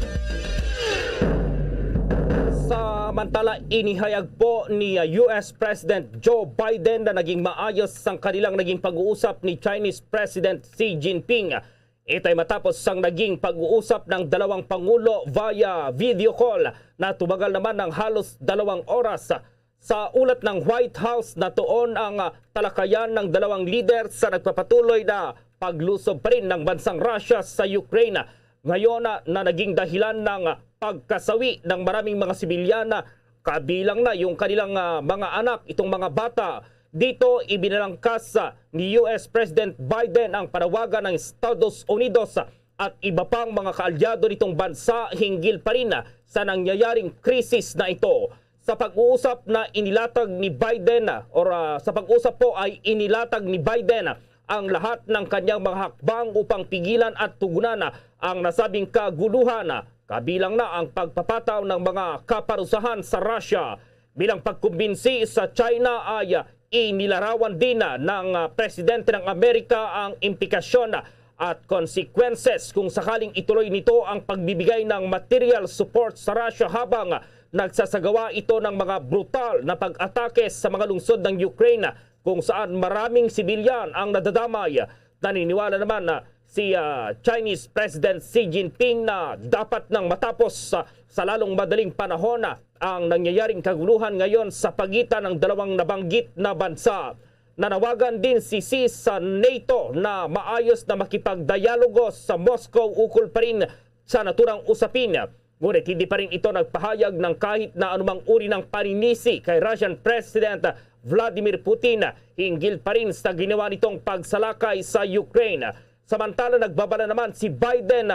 Samantala, inihayag po ni, uh, U S President Joe Biden na naging maayos ang kanilang naging pag-uusap ni Chinese President Xi Jinping. Ito'y matapos sang naging pag-uusap ng dalawang pangulo via video call na tumagal naman ng halos dalawang oras. Sa ulat ng White House, natuon ang, ah, talakayan ng dalawang lider sa nagpapatuloy na paglusob pa rin ng bansang Russia sa Ukraine. Ngayon, ah, na naging dahilan ng, ah, pagkasawi ng maraming mga sibilyan, ah, kabilang na yung kanilang, ah, mga anak, itong mga bata. Dito, ibinalangkas, ah, ni U S President Biden ang panawagan ng Estados Unidos, ah, at iba pang mga kaalyado nitong bansa hinggil pa rin, ah, sa nangyayaring krisis na ito. Sa pag-uusap na inilatag ni Biden, ah, or, ah, sa pag-usap po ay inilatag ni Biden, ah, ang lahat ng kanyang mga hakbang upang pigilan at tugunan, ah, ang nasabing kaguluhan, ah, kabilang na ang pagpapataw ng mga kaparusahan sa Russia. Bilang pagkumbinsi sa China ay, ah, inilarawan din, ah, ng, ah, Presidente ng Amerika ang implikasyon, ah, at consequences kung sakaling ituloy nito ang pagbibigay ng material support sa Russia habang, ah, nagsasagawa ito ng mga brutal na pag-atake sa mga lungsod ng Ukraine kung saan maraming sibilyan ang nadadamay. Naniniwala naman na si, ah, Chinese President Xi Jinping na dapat nang matapos sa, sa lalong madaling panahon, ah, ang nangyayaring kaguluhan ngayon sa pagitan ng dalawang nabanggit na bansa. Nanawagan din si Xi sa NATO na maayos na makipagdialogo sa Moscow ukol pa rin sa naturang usapin. Ngunit hindi pa rin ito nagpahayag ng kahit na anumang uri ng paninisi kay Russian President Vladimir Putin hinggil pa rin sa ginawa nitong pagsalakay sa Ukraine. Samantala, nagbabala naman si Biden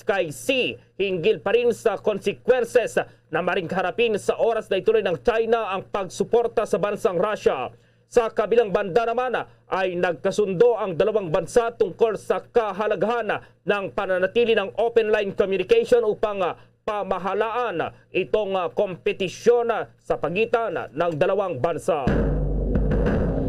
kay Xi hinggil pa rin sa consequences na maring harapin sa oras na ituloy ng China ang pagsuporta sa bansang Russia. Sa kabilang banda naman, ay nagkasundo ang dalawang bansa tungkol sa kahalagahan ng pananatili ng open line communication upang pamahalaan itong, ah, kompetisyon, ah, sa pagitan ng dalawang bansa.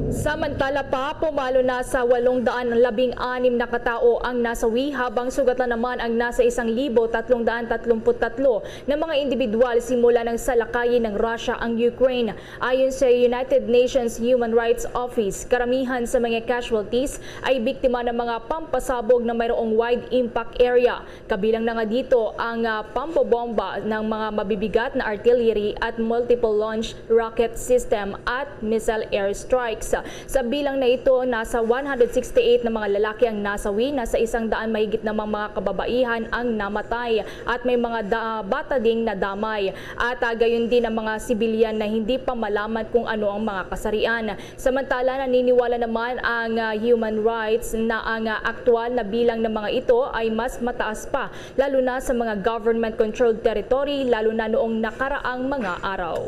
Samantala pa, pumalo na sa walong daan labing anim na katao ang nasawi, habang sugatan naman ang nasa isang libo tatlong daan tatlumpu't tatlo na mga individual simula nang salakayin ng Russia ang Ukraine. Ayon sa United Nations Human Rights Office, karamihan sa mga casualties ay biktima ng mga pampasabog na mayroong wide impact area. Kabilang na nga dito ang, ah, pambobomba ng mga mabibigat na artillery at multiple launch rocket system at missile airstrikes. Sa bilang na ito, nasa one hundred sixty-eight na mga lalaki ang nasawi, nasa isang daan mahigit namang mga kababaihan ang namatay, at may mga da- bata ding nadamay. At, ah, gayon din ang mga sibilyan na hindi pa malaman kung ano ang mga kasarian. Samantala, naniniwala naman ang, ah, human rights na ang, ah, aktual na bilang ng mga ito ay mas mataas pa, lalo na sa mga government-controlled territory, lalo na noong nakaraang mga araw.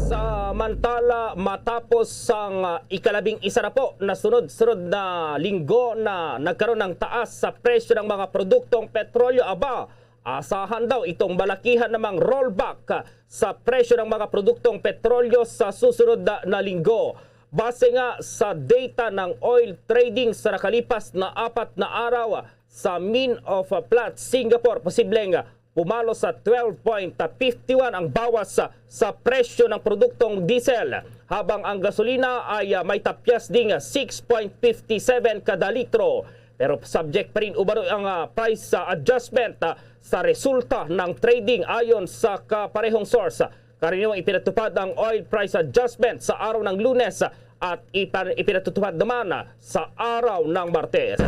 Samantala, matapos sang, ah, ikalabing isa na po na sunod-sunod na linggo na nagkaroon ng taas sa presyo ng mga produktong petrolyo, aba, asahan daw itong malakihan namang rollback sa presyo ng mga produktong petrolyo sa susunod na, na linggo. Base nga sa data ng oil trading sa nakalipas na apat na araw sa Min of Platts Singapore, posibleng pumalo sa twelve point fifty one ang bawas sa, sa presyo ng produktong diesel, habang ang gasolina ay, ah, may tapyas ding six point fifty seven kada litro. Pero subject pa rin umano ang, ah, price, ah, adjustment, ah, sa resulta ng trading, ayon sa kaparehong source. Karaniwang ipinatupad ang oil price adjustment sa araw ng Lunes at ipan- ipinatutupad naman sa araw ng Martes.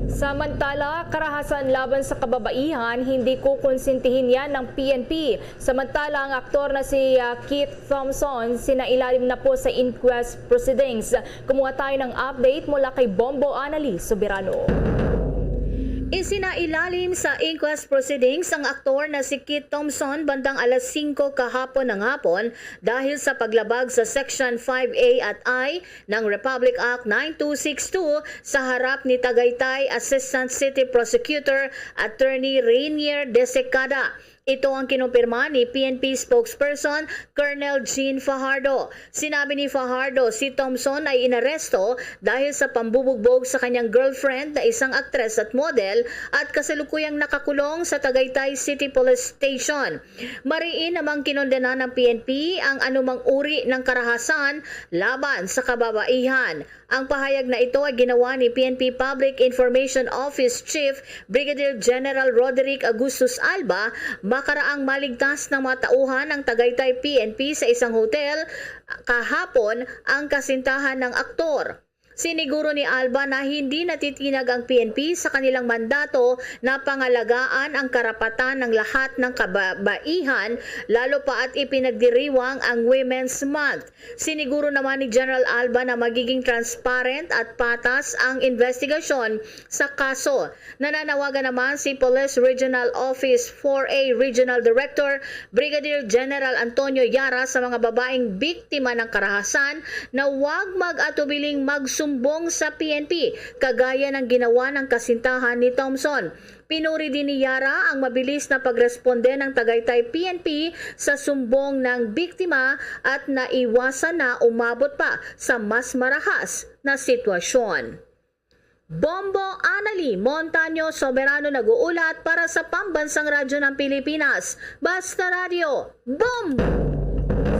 Samantala, karahasan laban sa kababaihan, hindi kukonsintihin yan ng P N P. Samantala, ang aktor na si, ah, Keith Thompson, sinailalim na po sa inquest proceedings. Kumuha tayo ng update mula kay Bombo Anali Soberano. Isinailalim sa inquest proceedings ang aktor na si Keith Thompson bandang alas singko kahapon ng hapon dahil sa paglabag sa Section five A at I ng Republic Act nine two six two sa harap ni Tagaytay Assistant City Prosecutor Attorney Rainier Desecada. Ito ang kinumpirma ni P N P spokesperson Colonel Jean Fajardo. Sinabi ni Fajardo, si Thompson ay inaresto dahil sa pambubugbog sa kanyang girlfriend na isang aktres at model at kasalukuyang nakakulong sa Tagaytay City Police Station. Mariin namang kinondena ng P N P ang anumang uri ng karahasan laban sa kababaihan. Ang pahayag na ito ay ginawa ni P N P Public Information Office Chief Brigadier General Roderick Augustus Alba makaraang maligtas ng mga tauhan ng Tagaytay P N P sa isang hotel kahapon ang kasintahan ng aktor. Siniguro ni Alba na hindi natitinag ang P N P sa kanilang mandato na pangalagaan ang karapatan ng lahat ng kababaihan, lalo pa at ipinagdiriwang ang Women's Month. Siniguro naman ni General Alba na magiging transparent at patas ang investigasyon sa kaso. Nananawagan naman si Police Regional Office four A Regional Director Brigadier General Antonio Yara sa mga babaeng biktima ng karahasan na huwag mag-atubiling magsumbong sa P N P, kagaya ng ginawa ng kasintahan ni Thompson. Pinuri din ni Yara ang mabilis na pagresponde ng Tagaytay P N P sa sumbong ng biktima at naiwasan na umabot pa sa mas marahas na sitwasyon. Bombo Anali Montaño Soberano nag-uulat para sa Pambansang Radyo ng Pilipinas, Basta Radyo, Bombo!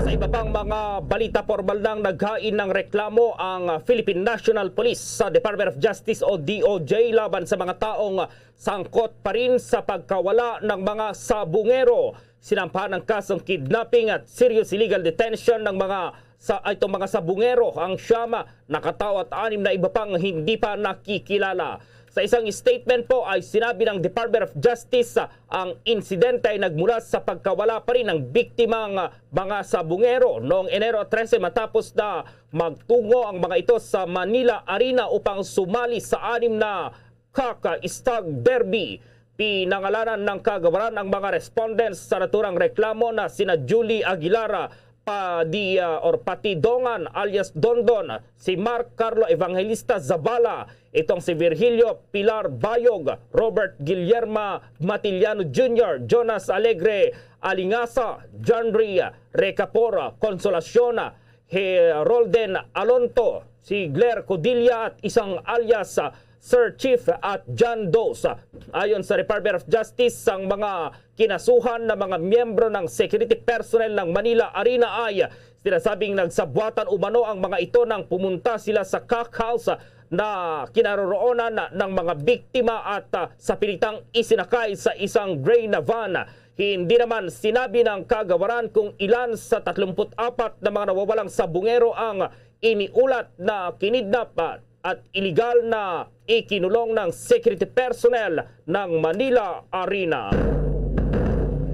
Sa iba pang mga balita, pormal nang naghain ng reklamo ang Philippine National Police sa Department of Justice o D O J laban sa mga taong sangkot pa rin sa pagkawala ng mga sabungero. Sinampahan ng kasong kidnapping at serious illegal detention ng mga sa itong mga sabungero ang siyam na katao at anim na iba pang hindi pa nakikilala. Sa isang statement po ay sinabi ng Department of Justice, ah, ang insidente ay nagmula sa pagkawala pa rin ng biktimang, ah, mga sabungero noong Enero trese matapos na magtungo ang mga ito sa Manila Arena upang sumali sa anim na Kaka Stag Derby. Pinangalanan ng kagawaran ang mga respondents sa naturang reklamo na sina Julie Aguilar, Padi, ah, or Patidongan alias Dondon, si Mark Carlo Evangelista Zabala, itong si Virgilio Pilar Bayog, Robert Guillerma Matiliano Junior, Jonas Alegre Alingasa, John Ray Recapor Consolacion, Herolden Alonto, si Gler Codilla at isang alias, ah, Sir Chief at John Doe. Ayon sa Department of Justice, ang mga kinasuhan na mga miyembro ng security personnel ng Manila Arena ay sinasabing nagsabuatan umano ang mga ito nang pumunta sila sa Cock House na kinaroroonan ng mga biktima at, ah, sa pilitang isinakay sa isang gray na van. Hindi naman sinabi ng kagawaran kung ilan sa tatlumpu't apat na mga nawawalang sabungero ang iniulat na kinidnap, ah, at iligal na ikinulong ng security personnel ng Manila Arena.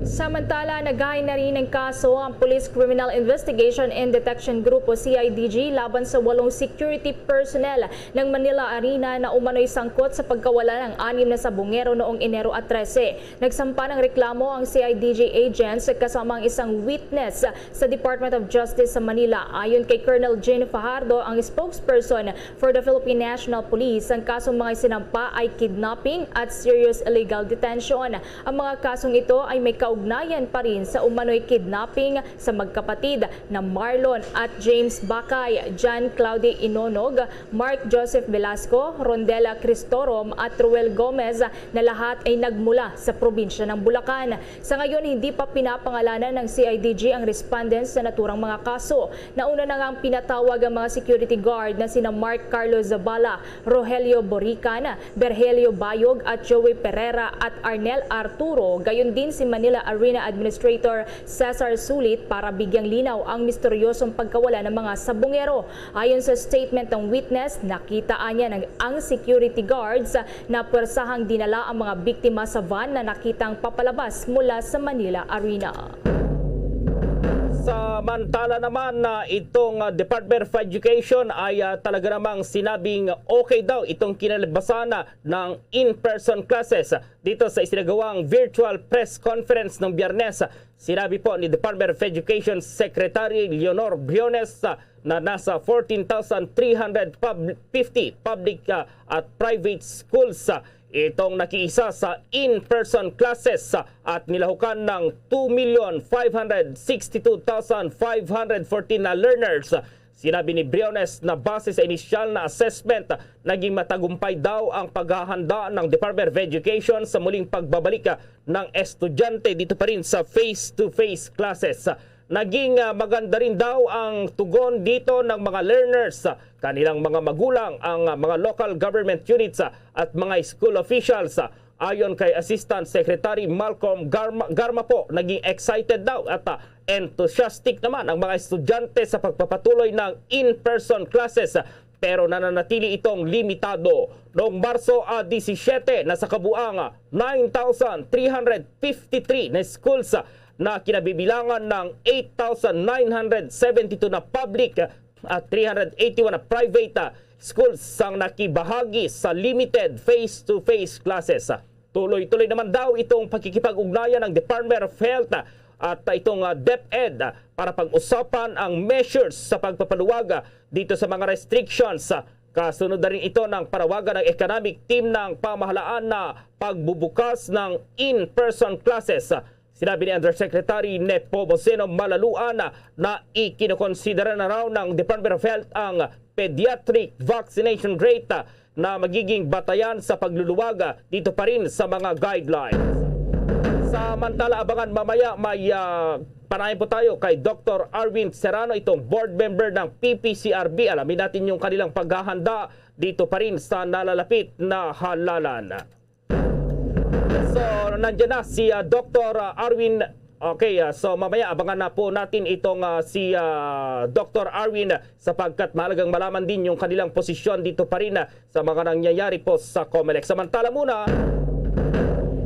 Samantala, naghain na rin ng kaso ang Police Criminal Investigation and Detection Group o C I D G laban sa walong security personnel ng Manila Arena na umano'y sangkot sa pagkawala ng anim na sabungero noong Enero at trese. Nagsampa ng reklamo ang C I D G agents kasama ang isang witness sa Department of Justice sa Manila. Ayon kay Colonel Jean Fajardo, ang spokesperson for the Philippine National Police, ang kasong mga sinampa ay kidnapping at serious illegal detention. Ang mga kasong ito ay may kaugnayan pa rin sa umano'y kidnapping sa magkapatid na Marlon at James Bakay, John Claude Inonog, Mark Joseph Velasco, Rondela Cristorom at Ruel Gomez, na lahat ay nagmula sa probinsya ng Bulacan. Sa ngayon, hindi pa pinapangalanan ng C I D G ang respondents sa naturang mga kaso. Nauna na ngang pinatawag ang mga security guard na sina Mark Carlos Zabala, Rogelio Borican, Virgilio Bayog at Joey Pereira at Arnel Arturo, gayon din si Manila Arena Administrator Cesar Sulit para bigyang linaw ang misteryosong pagkawala ng mga sabungero. Ayon sa statement ng witness, nakita niya ng, ang security guards na puwersahang dinala ang mga biktima sa van na nakitang papalabas mula sa Manila Arena. Samantala naman na itong, ah, Department of Education ay, ah, talaga namang sinabing okay daw itong kinalabasan, ah, ng in-person classes dito sa isinagawang virtual press conference ng Biyernes. Sinabi po ni Department of Education Secretary Leonor Briones, ah, na nasa fourteen thousand three hundred pub-, fifty public, ah, at private schools, ah, itong nakiisa sa in-person classes, ah, at nilahukan ng two million five hundred sixty-two thousand five hundred fourteen na learners. Sinabi ni Briones na base sa inisyal na assessment, naging matagumpay daw ang paghahanda ng Department of Education sa muling pagbabalik, ah, ng estudyante dito pa rin sa face-to-face classes. Naging, ah, maganda rin daw ang tugon dito ng mga learners, ah, kanilang mga magulang, ang, ah, mga local government units, ah, at mga school officials, ah. Ayon kay Assistant Secretary Malcolm Garma, Garma po, naging excited daw at, ah, enthusiastic naman ang mga estudyante sa pagpapatuloy ng in-person classes, ah, pero nananatili itong limitado. Noong Marso, ah, disisiete, nasa kabuang, ah, nine thousand three hundred fifty-three na schools, ah, na kinabibilangan ng eight thousand nine hundred seventy-two na public, ah, at three hundred eighty-one na private, ah, schools ang nakibahagi sa limited face-to-face classes. Tuloy-tuloy naman daw itong pakikipag-ugnayan ng Department of Health, ah, at itong, ah, DepEd, ah, para pag-usapan ang measures sa pagpapaluwag, ah, dito sa mga restrictions. Ah, kasunod na rin ito ng panawagan ng economic team ng pamahalaan na pagbubukas ng in-person classes. Ah, sinabi ni Undersecretary Nepomuceno Malaluan na, na ikinokonsidera na raw ng Department of Health ang pediatric vaccination rate, ah, na magiging batayan sa pagluluwag, ah, dito pa rin sa mga guidelines. Samantala, abangan mamaya may, ah, panayan po tayo kay Doktor Arwin Serrano, itong board member ng P P C R B. Alamin natin yung kanilang paghahanda dito pa rin sa nalalapit na halalan. So, nandiyan na si, ah, Doktor Arwin, Okay, ah, so mamaya abangan na po natin itong, ah, si, ah, Doktor Arwin, sapagkat mahalagang malaman din yung kanilang posisyon dito pa rin, ah, sa mga nangyayari po sa Comelec. Samantala muna,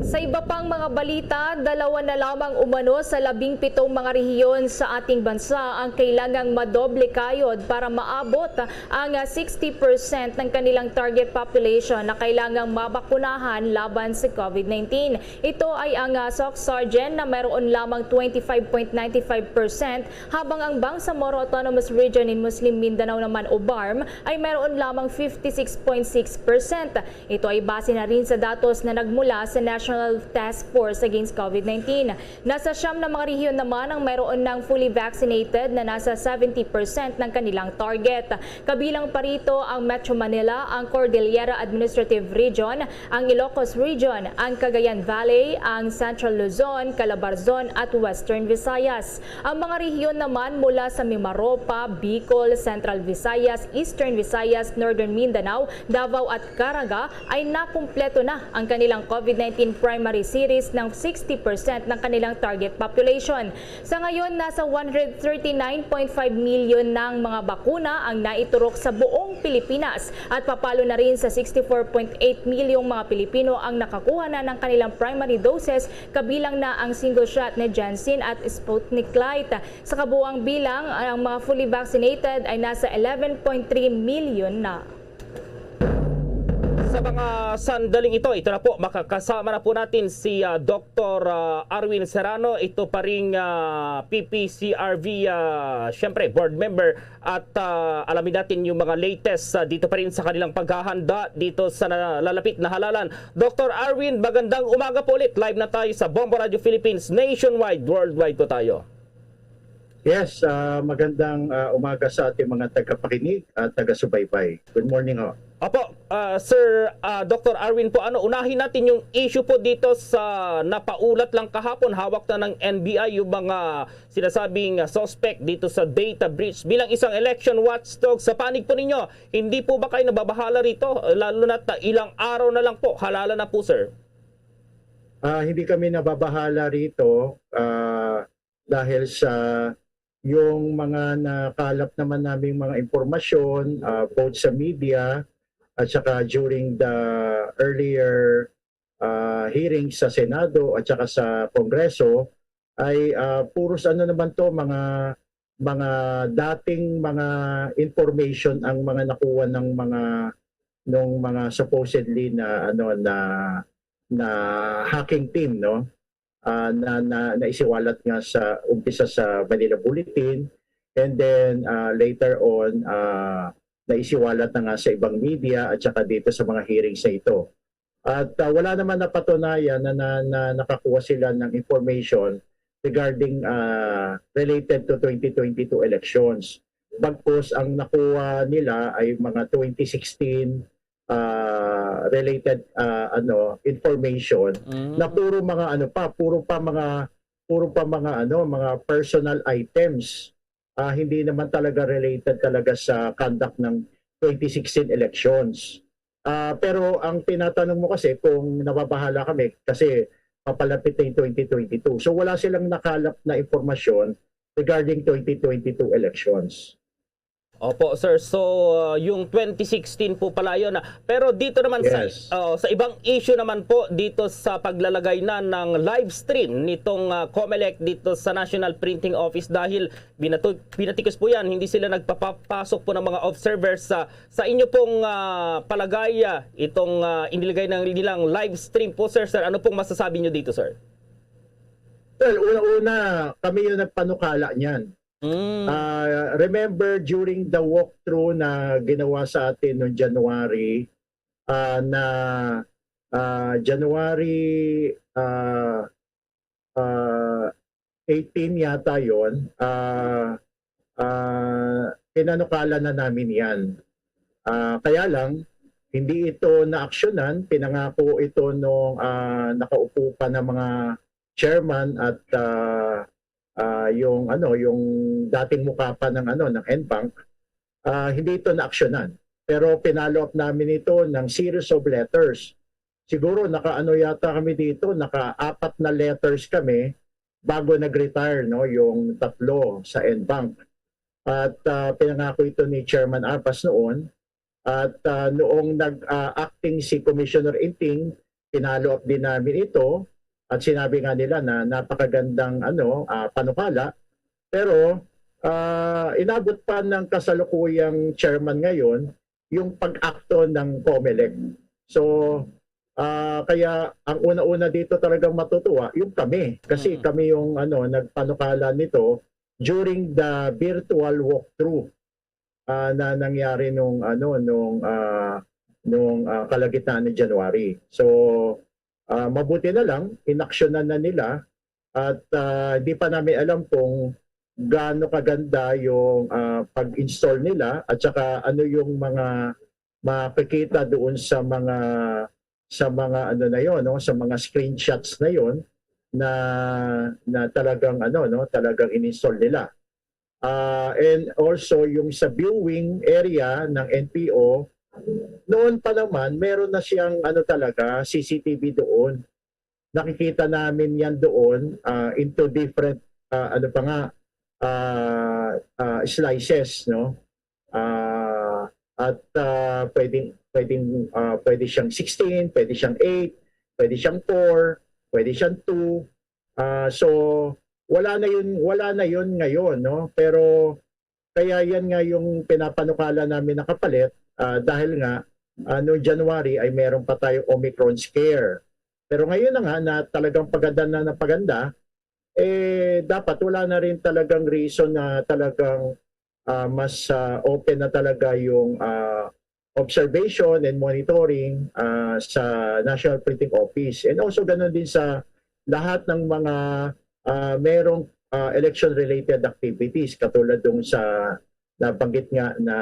Sa iba pang mga balita, dalawa na lamang umano sa labing pitong mga rehiyon sa ating bansa ang kailangang madoble kayod para maabot ang, ah, sixty percent ng kanilang target population na kailangang mabakunahan laban sa COVID nineteen. Ito ay ang, ah, Soc-Sargen na mayroon lamang twenty-five point nine five percent, habang ang Bangsamoro Autonomous Region in Muslim Mindanao naman o BARMM ay mayroon lamang fifty-six point six percent. Ito ay base na rin sa datos na nagmula sa National Task Force Against COVID nineteen. Nasa siyam na mga rehiyon naman ang mayroon ng fully vaccinated na nasa seventy percent ng kanilang target. Kabilang pa rito ang Metro Manila, ang Cordillera Administrative Region, ang Ilocos Region, ang Cagayan Valley, ang Central Luzon, Calabarzon at Western Visayas. Ang mga rehiyon naman mula sa Mimaropa, Bicol, Central Visayas, Eastern Visayas, Northern Mindanao, Davao at Caraga ay nakumpleto na ang kanilang COVID nineteen primary series ng sixty percent ng kanilang target population. Sa ngayon, nasa one hundred thirty-nine point five million na ang mga bakuna ang naiturok sa buong Pilipinas at papalo na rin sa sixty-four point eight milyong mga Pilipino ang nakakuha na ng kanilang primary doses, kabilang na ang single shot ni Janssen at Sputnik Light. Sa kabuang bilang, ang mga fully vaccinated ay nasa eleven point three million na. Sa mga sandaling ito, ito na po, makakasama na po natin si, ah, Doktor, ah, Arwin Serrano, ito pa ring, ah, P P C R V, ah, syempre, board member, at, ah, alamin natin yung mga latest, ah, dito pa rin sa kanilang paghahanda dito sa nalalapit na halalan. Doktor Arwin, magandang umaga po ulit. Live na tayo sa Bombo Radio Philippines nationwide, worldwide po tayo. Yes, ah, magandang, ah, umaga sa ating mga tagapakinig at taga-subaybay. Good morning ho. Opo, ah, Sir, ah, Doktor Arwin po, ano, unahin natin yung issue po dito sa napaulat lang kahapon, hawak na ng N B I yung mga sinasabing, ah, suspect dito sa data breach. Bilang isang election watchdog, sa panig po ninyo, hindi po ba kayo nababahala rito? Lalo na ta- ilang araw na lang po, halalan na po, sir. Ah, hindi kami nababahala rito, ah, dahil sa yung mga nakalap naman naming mga impormasyon, ah, both sa media at saka during the earlier, ah, hearings sa Senado at saka sa Kongreso, ay, ah, puros ano naman 'to, mga, mga dating mga information ang mga nakuha ng mga, nung mga supposedly na, ano, na, na hacking team, no? Ah, na, na, naisiwalat nga sa umpisa sa Manila Bulletin, and then, ah, later on, ah, naisiwalat na nga sa ibang media at saka dito sa mga hearings na ito. At, ah, wala naman napatunayan na, na, na nakakuha sila ng information regarding, ah, related to twenty twenty-two elections. Bagkus ang nakuha nila ay mga twenty sixteen, ah, related, ah, ano, information Mm. na puro mga ano pa, puro pa mga, puro pa mga ano, mga personal items. Ah, hindi naman talaga related talaga sa conduct ng twenty sixteen elections. Ah, pero ang tinatanong mo kasi kung nababahala kami kasi papalapit na yung twenty twenty-two. So wala silang nakalap na impormasyon regarding twenty twenty-two elections. Opo, sir. So, uh, yung twenty sixteen po pala yun. Ah. Pero dito naman sa, Yes. oh, sa ibang issue naman po, dito sa paglalagay na ng live stream nitong, ah, Comelec dito sa National Printing Office, dahil binatu- binatikos po yan, hindi sila nagpapapasok po ng mga observers. Sa, sa inyo pong, ah, palagay, ah, itong, ah, inilagay ng nilang live stream po, sir, sir, ano pong masasabi nyo dito, sir? Well, una-una, kami yung nagpanukala niyan. Mm. Ah, remember during the walkthrough na ginawa sa atin noong January, ah, na, ah, January, ah, ah, eighteen yata yon, ah, ah, pinanukala na namin yan. Ah, kaya lang, hindi ito naaksyonan. Pinangako ito nung, ah, nakaupo pa ng mga chairman at, ah, ah, yung, ano, yung dating mukha pa ng, ano, ng N bank. Ah, hindi ito naaksyonan. Pero pinalo up namin ito ng series of letters. Siguro nakaano yata kami dito, naka-apat na letters kami bago nag-retire, no, yung tatlo sa N-Bank. At, ah, pinangako ito ni Chairman Apas noon. At, ah, noong nag, ah, acting si Commissioner Inting, pinalo up din namin ito at sinabi nga nila na napakagandang, ano, ah, panukala. Pero, ah, inabot pa ng kasalukuyang chairman ngayon yung pag-akto ng COMELEC. So, ah, kaya ang una-una dito talagang matutuwa yung kami. Kasi Mm. kami yung, ano, nagpanukala nito during the virtual walkthrough, ah, na nangyari nung, ano, nung, ah, nung, ah, kalagitnaan ng January. So, ah, mabuti na lang, inaksyonan na nila at, ah, di pa namin alam kung gaano kaganda yung, ah, pag-install nila at saka ano yung mga makikita doon sa mga, sa mga ano na yon, no, sa mga screenshots na yon na, na talagang ano, no, talagang in-install nila. Ah, and also yung sa viewing area ng N P O, noon pa naman meron na siyang ano talaga, C C T V doon. Nakikita namin yan doon, ah, into different, ah, ano pa nga, ah, ah, slices, no? Ah, at, ah, pwedeng, pwedeng, ah, pwede siyang sixteen, pwede siyang eight, pwede siyang four, pwede siyang two. Ah, so, wala na yun, wala na yun ngayon, no? Pero kaya yan nga yung pinapanukala namin na kapalit, ah, dahil nga, ah, noong January ay meron pa tayong Omicron scare. Pero ngayon na nga na talagang paganda na ng paganda, eh, dapat wala na rin talagang reason na talagang, ah, mas, ah, open na talaga yung, ah, observation and monitoring, ah, sa National Printing Office. And also, ganun din sa lahat ng mga, ah, merong, ah, election-related activities, katulad dong sa nabanggit nga na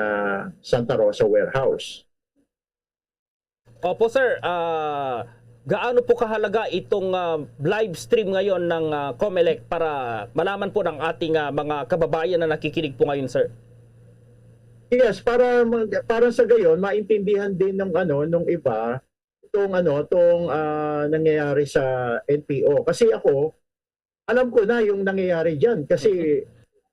Santa Rosa Warehouse. Opo, sir. Ah, gaano po kahalaga itong, ah, live stream ngayon ng, ah, COMELEC para malaman po ng ating, ah, mga kababayan na nakikinig po ngayon, sir? Yes, para mag-, para sa gayon, maintindihan din ng ano, nung iba, itong ano, itong, ah, nangyayari sa N P O. Kasi ako, alam ko na yung nangyayari diyan. Kasi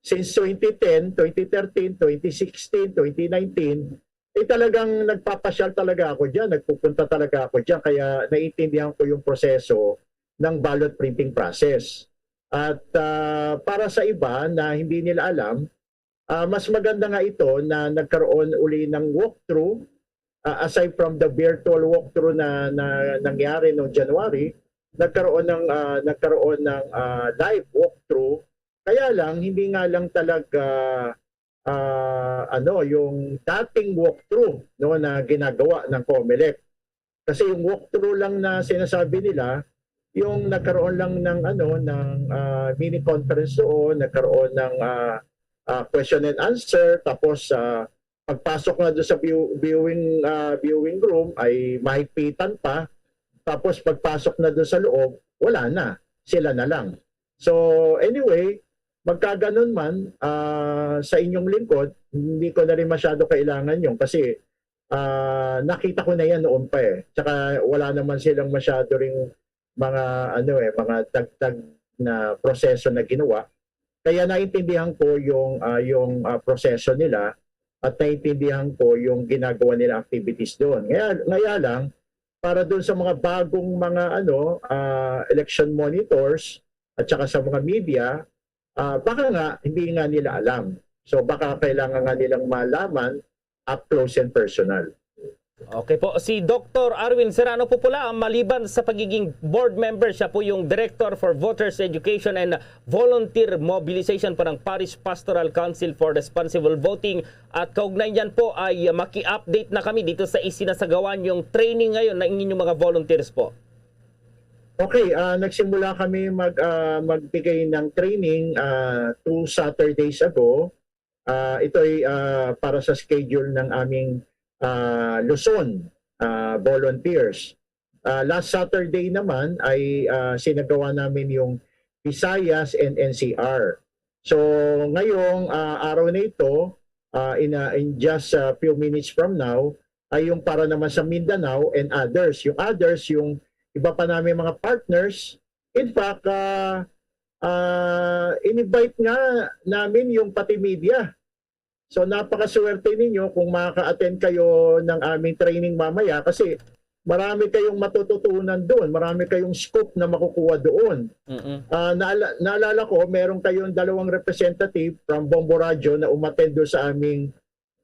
since twenty ten, twenty thirteen, twenty sixteen, twenty nineteen, eh, talagang nagpapasyal talaga ako diyan, nagpupunta talaga ako diyan, kaya naiintindihan ko yung proseso ng ballot printing process. At, ah, para sa iba na hindi nila alam, ah, mas maganda nga ito na nagkaroon uli ng walkthrough, ah, aside from the virtual walkthrough na, na nangyari noong January, nagkaroon ng, ah, nagkaroon ng, ah, live walkthrough. Kaya lang, hindi nga lang talaga, ah, ano, yung dating walkthrough, no, na ginagawa ng COMELEC. Kasi yung walkthrough lang na sinasabi nila, yung nagkaroon lang ng, ano, ng, ah, mini conference doon, nagkaroon ng, ah, ah, question and answer, tapos, ah, pagpasok na doon sa view-, viewing, ah, viewing room ay mahigpitan pa, tapos pagpasok na doon sa loob, wala na, sila na lang. So, anyway, magkaganon man, ah, sa inyong lingkod, hindi ko na rin masyado kailangan yun kasi, ah, nakita ko na yan noon pa eh. Tsaka wala naman silang masyado ring mga, ano eh, mga dagdag na proseso na ginawa. Kaya naintindihan ko yung, ah, yung, ah, proseso nila at naintindihan ko yung ginagawa nila activities doon. Kaya, kaya lang, para doon sa mga bagong mga, ano, ah, election monitors at saka sa mga media, ah, baka nga hindi nga nila alam. So baka kailangan nga nilang malaman up close and personal. Okay po. Si Doktor Arwin Serrano po pala, maliban sa pagiging board member, siya po yung Director for Voters Education and Volunteer Mobilization po ng Parish Pastoral Council for Responsible Voting. At kaugnay niyan po ay maki-update na kami dito sa isinasagawa niyong training ngayon ng inyong mga volunteers po. Okay, ah, nagsimula kami mag, ah, magbigay ng training, ah, two Saturdays ago. Ah, ito ay, ah, para sa schedule ng aming, ah, Luzon, ah, volunteers. Ah, last Saturday naman ay, ah, sinagawa namin yung Visayas and N C R. So, ngayong, ah, araw na ito, ah, in, ah, in just a few minutes from now, ay yung para naman sa Mindanao and others. Yung others, yung iba pa namin mga partners, in fact, ah, ah, in-invite nga namin yung pati media. So, napakaswerte ninyo kung makaka-attend kayo ng aming training mamaya kasi marami kayong matututunan doon, marami kayong scoop na makukuha doon. Mm-mm. Ah, naala- naalala ko, meron kayong dalawang representative from Bombo Radyo na umattend doon sa aming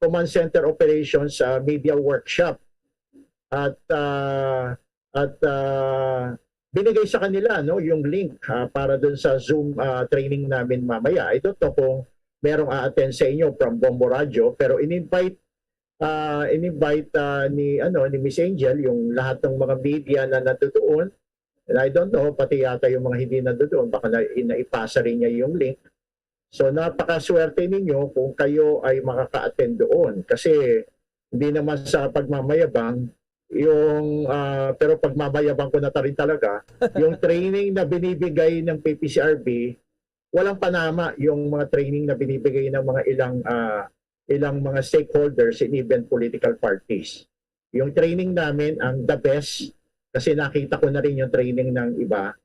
command center operations sa media workshop. At ah, at ah, binigay sa kanila, no, yung link, ah, para doon sa Zoom, ah, training namin mamaya. I don't know kung merong a-attend sa inyo from Bombo Radyo, pero in-invite ah, in-invite ah, ni ano ni Miss Angel yung lahat ng mga media na nandoon. And I don't know, pati yata yung mga hindi nandoon, baka na, naipasa rin niya yung link. So, napakaswerte ninyo kung kayo ay makaka-attend doon. Kasi hindi naman sa pagmamayabang, yung, ah, pero pagmamayabang ko na ta rin talaga, yung training na binibigay ng P P C R B, walang panama yung mga training na binibigay ng mga ilang ah, ilang mga stakeholders and even political parties. Yung training namin ang the best kasi nakita ko na rin yung training ng iba.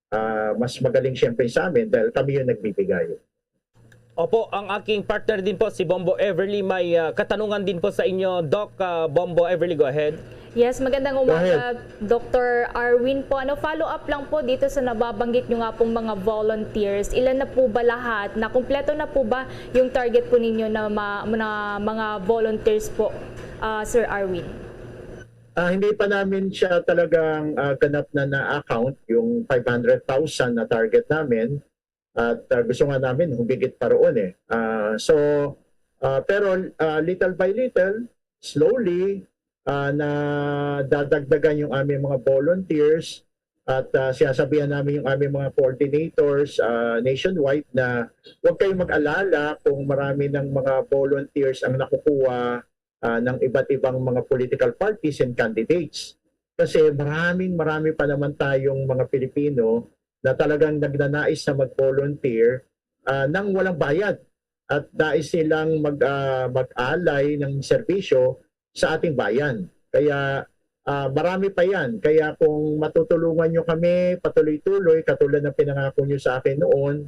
Ah, mas magaling siyempre sa amin dahil kami yung nagbibigay. Opo, ang aking partner din po, si Bombo Everly, may ah, katanungan din po sa inyo, Doc. Ah, Bombo Everly, go ahead. Yes, magandang umaga, ahead. Doctor Arwin po. Ano, follow up lang po dito sa nababanggit nyo nga pong mga volunteers. Ilan na po ba lahat? Nakumpleto na po ba yung target po ninyo na, ma- na mga volunteers po, ah, Sir Arwin? Ah, hindi pa namin siya talagang ah, ganap na na-account yung five hundred thousand na target namin. At ah, gusto nga namin humigit pa roon eh. Ah, so, ah, pero ah, little by little, slowly, ah, na dadagdagan yung aming mga volunteers at ah, sinasabihan namin yung aming mga coordinators ah, nationwide na huwag kayong mag-alala kung marami ng mga volunteers ang nakukuha ah, ng iba't ibang mga political parties and candidates. Kasi maraming marami pa naman tayong mga Pilipino na talagang nagnanais na mag-volunteer ah, nang walang bayad at nais silang mag, ah, mag-alay ng serbisyo sa ating bayan. Kaya ah, marami pa yan. Kaya kung matutulungan nyo kami patuloy-tuloy, katulad ng pinangako nyo sa akin noon,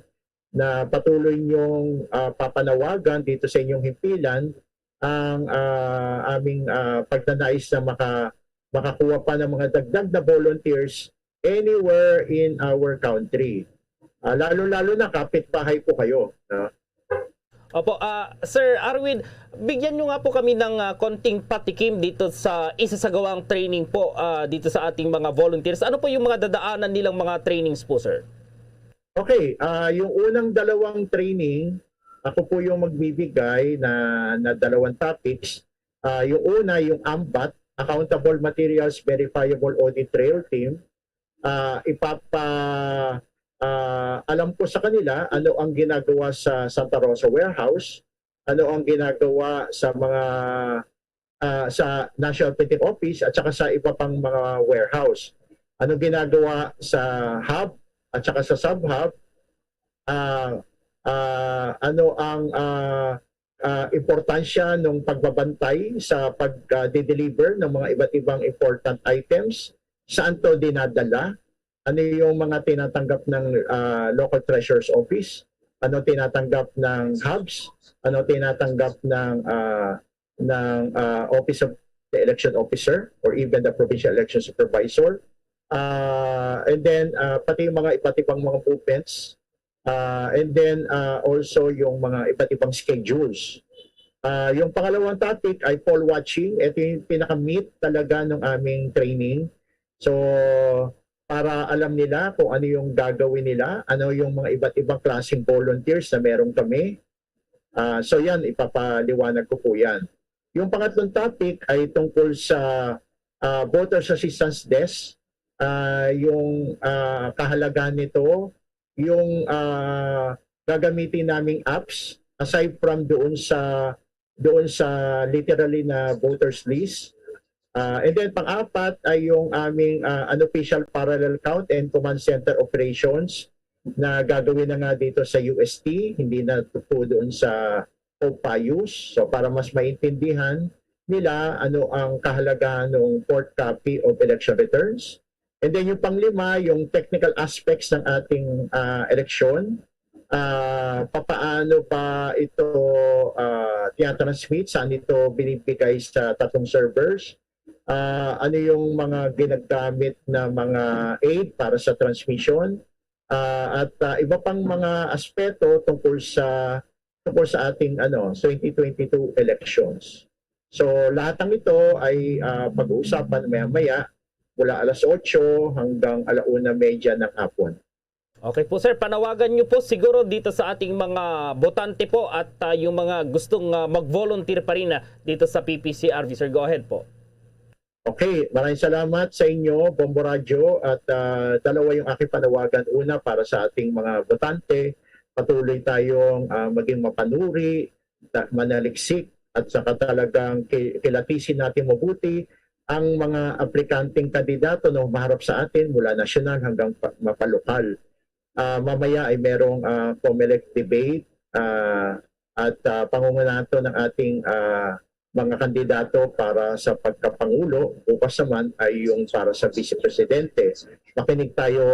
na patuloy nyong ah, papanawagan dito sa inyong himpilan ang ah, aming ah, pagnanais na maka, makakuha pa ng mga dagdag na volunteers anywhere in our country. Ah, lalo-lalo na kapitbahay po kayo. No? Opo, ah, Sir Arwin, bigyan nyo nga po kami ng ah, konting patikim dito sa isasagawang training po ah, dito sa ating mga volunteers. Ano po yung mga dadaanan nilang mga trainings po, sir? Okay, ah yung unang dalawang training, ako po yung magbibigay na, na dalawang topics. Ah yung una, yung AMVAT, Accountable Materials Verifiable Audit Trail Team. Ah ipapa ah, alam ko sa kanila ano ang ginagawa sa Santa Rosa Warehouse, ano ang ginagawa sa mga ah, sa National Printing Office at saka sa iba pang mga warehouse. Ano ginagawa sa hub at saka sa sub-hub? Ah, ah, ano ang ah, ah, importansya ng pagbabantay sa pag-deliver ng mga iba't ibang important items? Saan to dinadala? Ano yung mga tinatanggap ng ah, local treasurer's office? Ano tinatanggap ng hubs? Ano tinatanggap ng ah, ng ah, Office of the Election Officer or even the Provincial Election Supervisor? Ah, and then ah, pati yung mga iba't ibang mga movements. Ah, and then ah, also yung mga iba't ibang schedules. Ah, yung pangalawang topic ay poll watching. Ito yung pinaka-meat talaga ng aming training. So, para alam nila kung ano yung gagawin nila, ano yung mga iba't ibang klaseng volunteers na meron kami. Ah, so yan, ipapaliwanag ko po yan. Yung pangatlong topic ay tungkol sa ah, Voters Assistance Desk. Ah, yung ah, kahalagahan nito, yung ah, gagamitin naming apps aside from doon sa doon sa literally na voters list. Ah, and then pang-apat ay yung aming ah, unofficial parallel count and command center operations na gagawin na nga dito sa U S T, hindi na po doon sa Opayus. So para mas maintindihan nila ano ang kahalagahan ng fourth copy of election returns, And then yung panglima, yung technical aspects ng ating ah, eleksyon. Ah, papaano pa ito ah, tinatransmit? Saan ito binibigay sa tatlong servers? Ah, ano yung mga ginagamit na mga aid para sa transmission? Ah, at ah, iba pang mga aspeto tungkol sa tungkol sa ating ano, twenty twenty-two elections. So lahat ng ito ay ah, pag-uusapan maya-maya mula alas otso hanggang alauna medya ng hapon. Okay po sir, panawagan niyo po siguro dito sa ating mga botante po at ah, yung mga gustong ah, mag-volunteer pa rin ah, dito sa P P C R V. Sir, go ahead po. Okay, maraming salamat sa inyo, Bombo Radyo, at ah, dalawa yung aking panawagan. Una, para sa ating mga botante, patuloy tayong ah, maging mapanuri, ta- manaliksik, at saka talagang ki- kilatisin natin mabuti ang mga aplikanteng kandidato na humaharap sa atin mula nasyonal hanggang pa- mapalokal. Ah, mamaya ay merong ah, COMELEC debate ah, at ah, pangungunahan to ng ating ah, mga kandidato para sa pagkapangulo. Bukas naman ay yung para sa vice presidente. Makinig tayo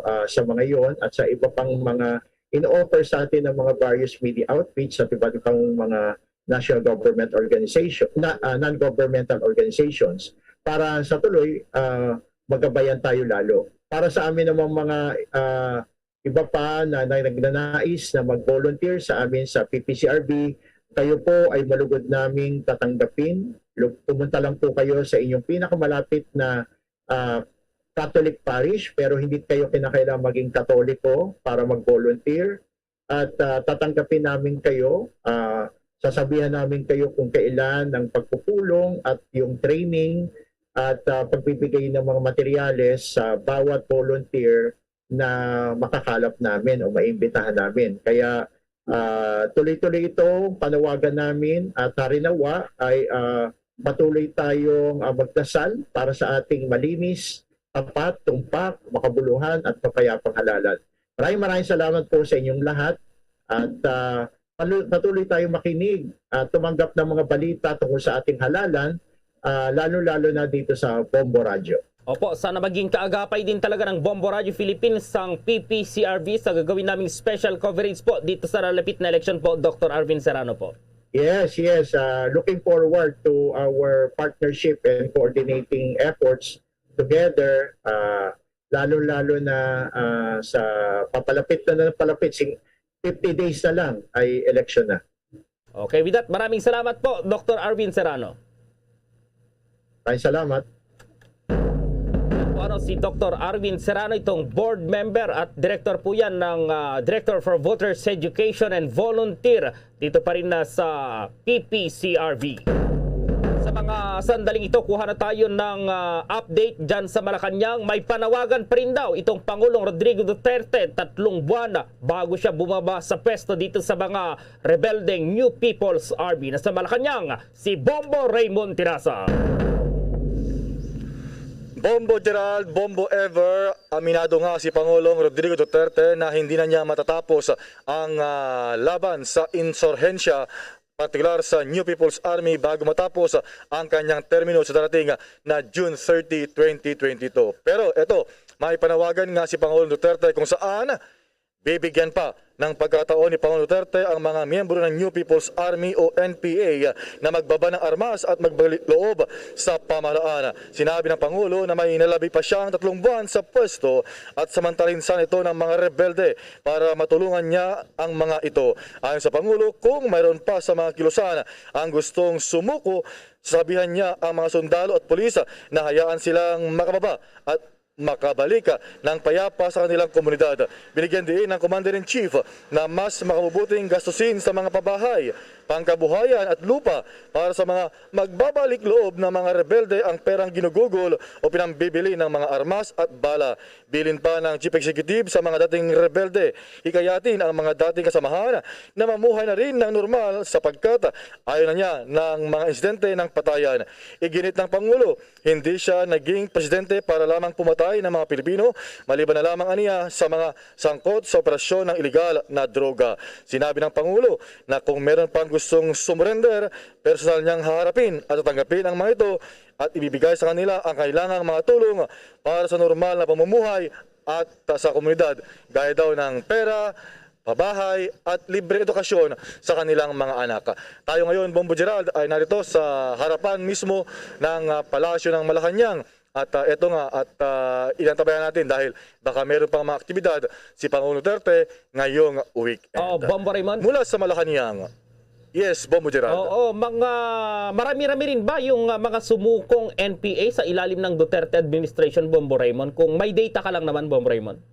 ah, sa mga yon at sa iba pang mga in-offer sa atin ng mga various media outreach sa iba't ibang mga national government organization, na, ah, non-governmental organizations para sa tuloy ah, magabayan tayo lalo. Para sa amin namang mga ah, iba pa na, na nagnanais na mag-volunteer sa amin sa P P C R B, kayo po ay malugod naming tatanggapin. Lu- Pumunta lang po kayo sa inyong pinakamalapit na ah, Catholic parish, pero hindi kayo kinakailangan maging Katoliko para mag-volunteer. At ah, tatanggapin namin kayo. Ah, sasabihan namin kayo kung kailan ang pagpupulong at yung training at ah, pagbibigay ng mga materyales sa bawat volunteer na makakalap namin o maimbitahan namin. Kaya ah, tuloy-tuloy ito, panawagan namin at harinawa ay ah, patuloy tayong ah, magdasal para sa ating malinis, tapat, tumpak, makabuluhan at mapayapang halalan. Maraming maraming salamat po sa inyong lahat at ah, palu- patuloy tayong makinig at tumanggap ng mga balita tungkol sa ating halalan, ah, lalo-lalo na dito sa Bombo Radyo. Opo, sana maging kaagapay din talaga ng Bombo Radio Philippines sang P P C R V sa gagawin naming special coverage po dito sa lalapit na eleksyon po, Doctor Arvin Serrano po. Yes, yes. Uh, looking forward to our partnership and coordinating efforts together, uh, lalo-lalo na uh, sa papalapit na na palapit, sing fifty days na lang ay election na. Okay, with that, maraming salamat po, Doctor Arvin Serrano. Maraming salamat. Yan po, ano, si Doctor Arvin Serrano, itong board member at director po yan ng ah, Director for Voters Education and Volunteer dito pa rin na sa P P C R V. Sa mga sandaling ito, kuha na tayo ng ah, update dyan sa Malacañang. May panawagan pa rin daw itong Pangulong Rodrigo Duterte, tatlong buwan na bago siya bumaba sa pwesto dito sa mga rebeldeng New People's Army. Na sa Malacañang, si Bombo Raymond Tirasa. Bombo Gerald, Bombo Ever, aminado nga si Pangulong Rodrigo Duterte na hindi na niya matatapos ang ah, laban sa insurhensya, partikular sa New People's Army, bago matapos ang kanyang termino sa darating na June thirty, twenty twenty-two. Pero eto, may panawagan nga si Pangulong Duterte kung saan bibigyan pa ng pagkataon ni Pangulong Duterte ang mga miyembro ng New People's Army o N P A na magbaba ng armas at magbalik loob sa pamahalaan. Sinabi ng Pangulo na may nalabi pa siyang tatlong buwan sa pwesto at samantalin sana ito ng mga rebelde para matulungan niya ang mga ito. Ayon sa Pangulo, kung mayroon pa sa mga kilusan ang gustong sumuko, sasabihan niya ang mga sundalo at pulis na hayaan silang makababa at makabalik ng payapa sa kanilang komunidad. Binigyan diin ng Commander-in-Chief na mas makabubuting gastusin sa mga pabahay, pangkabuhayan at lupa para sa mga magbabalik loob ng mga rebelde ang perang ginugugol o pinambibili ng mga armas at bala. Bilin pa ng Chief Executive sa mga dating rebelde, hikayatin ang mga dating kasamahan na mamuhay na rin ng normal sapagkat ayaw na niya ng mga insidente ng patayan. Iginit ng Pangulo, hindi siya naging presidente para lamang pumatay ng mga Pilipino, maliban na lamang aniya sa mga sangkot sa operasyon ng iligal na droga. Sinabi ng Pangulo na kung meron pang gustong sumurender, personal niyang haharapin at tatanggapin ang mga ito at ibibigay sa kanila ang kailangang mga tulong para sa normal na pamumuhay at sa komunidad, gaya daw ng pera, pabahay at libre edukasyon sa kanilang mga anak. Tayo ngayon, Bombo Gerald, ay narito sa harapan mismo ng, ah, Palasyo ng Malacañang. At, ah, eto nga, at, ah, inantabayan natin dahil baka meron pang mga aktibidad si Pangulong Duterte ngayong weekend. Oo, Bombo Raymond. Mula sa Malacañang, yes, Bombo Gerald. Oo, mga marami-rami rin ba yung, ah, mga sumukong N P A sa ilalim ng Duterte administration, Bombo Raymond? Kung may data ka lang naman, Bombo Raymond.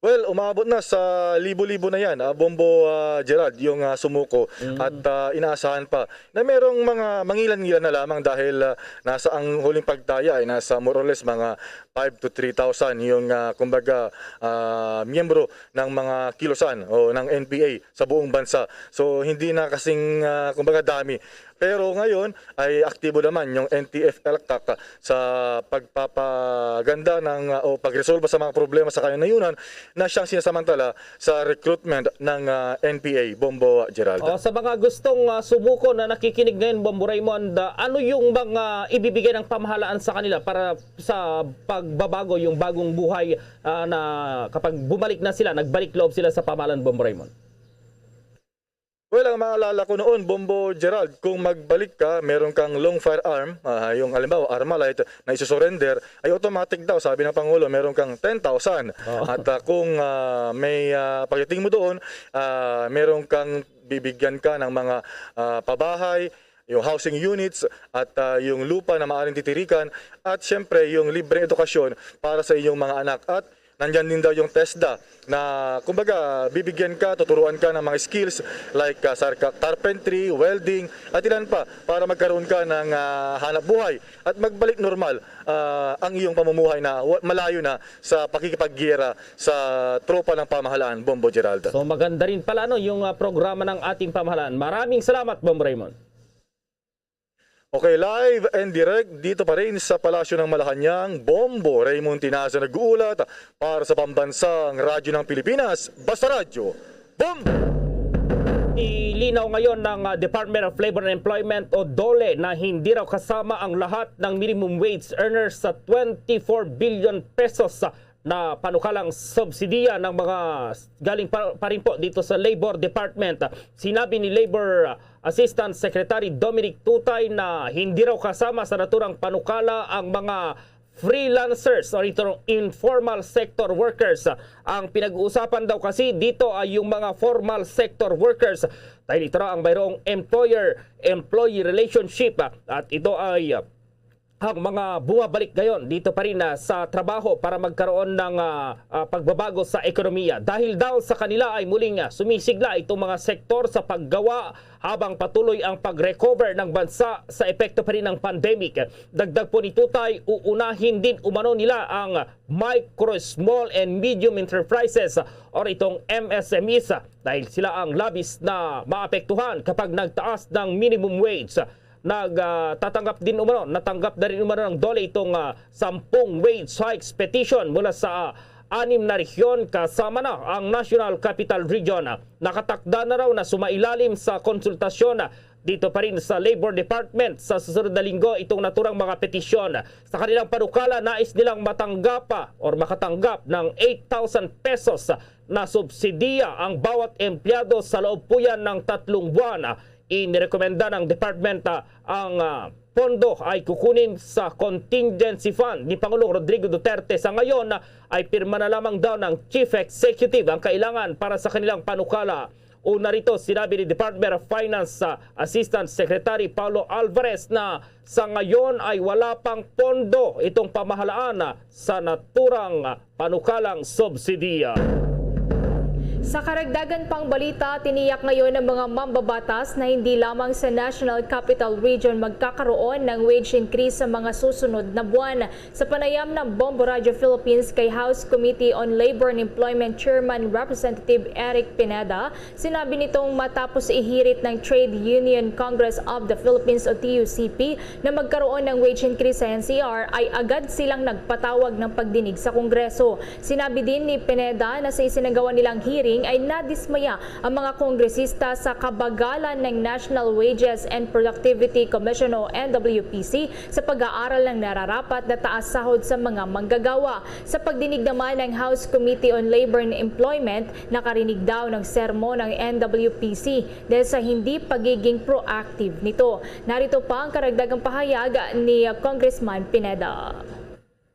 Well, umabot na sa libo-libo na yan, ah, Bombo, ah, Gerald, yung, ah, sumuko. Mm. At, ah, inaasahan pa na merong mga mangilan-ngilan na lamang dahil, ah, nasa ang huling pagtaya ay nasa more or less mga five to three thousand yung, ah, kumbaga, ah, miyembro ng mga kilusan o ng N P A sa buong bansa. So, hindi na kasing, ah, kumbaga, dami. Pero ngayon ay aktibo naman yung N T F ELCAC sa pagpapaganda ng, ah, o pagresolba sa mga problema sa kanilang nayunan na siyang sinasamantala sa recruitment ng, ah, N P A, Bombo, Gerald. Oh, sa mga gustong, ah, sumuko na nakikinig ngayon, Bombo Raymond, ah, ano yung mga ibibigay ng pamahalaan sa kanila para sa pagbabago, yung bagong buhay, ah, na kapag bumalik na sila, nagbalik loob sila sa pamahalaan, Bombo Raymond? Well, ang maalala ko noon, Bombo Gerald, kung magbalik ka, meron kang long firearm, ah, yung halimbawa, Armalite, na isusurrender, ay automatic daw, sabi ng Pangulo, meron kang ten thousand. Oo. At, ah, kung, ah, may, ah, pagdating mo doon, ah, meron kang bibigyan ka ng mga, ah, pabahay, yung housing units, at, ah, yung lupa na maaaring titirikan, at siyempre, yung libreng edukasyon para sa inyong mga anak. At nandyan din daw yung TESDA na, kumbaga, bibigyan ka, tuturuan ka ng mga skills like, ah, sa ka-, carpentry, welding, at ilan pa para magkaroon ka ng, ah, hanap buhay at magbalik normal, ah, ang iyong pamumuhay na wa-, malayo na sa pakikipaggiyera sa tropa ng pamahalaan, Bombo Gerald. So, maganda rin pala, no, yung, ah, programa ng ating pamahalaan. Maraming salamat, Bombo Raymond. Okay, live and direct dito pa rin sa Palasyo ng Malacañang, Bombo Raymond Tinaza nag-uulat para sa Pambansang Radyo ng Pilipinas, Basta Radyo, Bombo! Ilinaw ngayon ng, ah, Department of Labor and Employment o DOLE na hindi raw kasama ang lahat ng minimum wage earners sa twenty-four billion pesos na panukalang subsidiya ng mga s-, galing pa, pa rin po dito sa Labor Department. Sinabi ni Labor Assistant Secretary Dominic Tutay na hindi raw kasama sa naturang panukala ang mga freelancers o itong informal sector workers. Ang pinag-uusapan daw kasi dito ay yung mga formal sector workers dahil ito raw ang mayroong employer-employee relationship, at ito ay ang mga bumabalik ngayon dito pa rin, ah, sa trabaho para magkaroon ng, ah, ah, pagbabago sa ekonomiya. Dahil daw sa kanila ay muling, ah, sumisigla itong mga sektor sa paggawa habang patuloy ang pag-recover ng bansa sa epekto pa rin ng pandemic. Dagdag po ni Tutay, uunahin din umano nila ang micro, small and medium enterprises or itong M S M Es, ah, dahil sila ang labis na maapektuhan kapag nagtaas ng minimum wage. Nag, ah, tatanggap din umano, natanggap na rin umano ng DOLE itong, ah, sampung wage hikes petition mula sa, ah, anim na rehiyon, kasama na ang National Capital Region. Nakatakda na raw na sumailalim sa konsultasyon, ah, dito pa rin sa Labor Department sa susunod na linggo itong naturang mga petisyon. Sa kanilang panukala, nais nilang matanggap, ah, or makatanggap ng eight thousand pesos na subsidiya ang bawat empleyado sa loob po yan ng tatlong buwan. Inirekomenda ng department, ah, ang, ah, pondo ay kukunin sa contingency fund ni Pangulong Rodrigo Duterte. Sa ngayon, ah, ay pirma na lamang daw ng Chief Executive ang kailangan para sa kanilang panukala. Una rito, sinabi ni Department of Finance, ah, Assistant Secretary Paulo Alvarez na sa ngayon ay wala pang pondo itong pamahalaan, ah, sa naturang, ah, panukalang subsidiya. Sa karagdagan pang balita, tiniyak ngayon ng mga mambabatas na hindi lamang sa National Capital Region magkakaroon ng wage increase sa mga susunod na buwan. Sa panayam ng Bombo Radyo Philippines kay House Committee on Labor and Employment Chairman Representative Eric Pineda, sinabi nitong matapos ihirit ng Trade Union Congress of the Philippines o T U C P na magkaroon ng wage increase sa N C R, ay agad silang nagpatawag ng pagdinig sa Kongreso. Sinabi din ni Pineda na sa isinagawa nilang hearing, ay nadismaya ang mga kongresista sa kabagalan ng National Wages and Productivity Commission o N W P C sa pag-aaral ng nararapat na taas sahod sa mga manggagawa. Sa pagdinig naman ng House Committee on Labor and Employment, nakarinig daw ng sermon ang N W P C dahil sa hindi pagiging proactive nito. Narito pa ang karagdagang pahayag ni Congressman Pineda.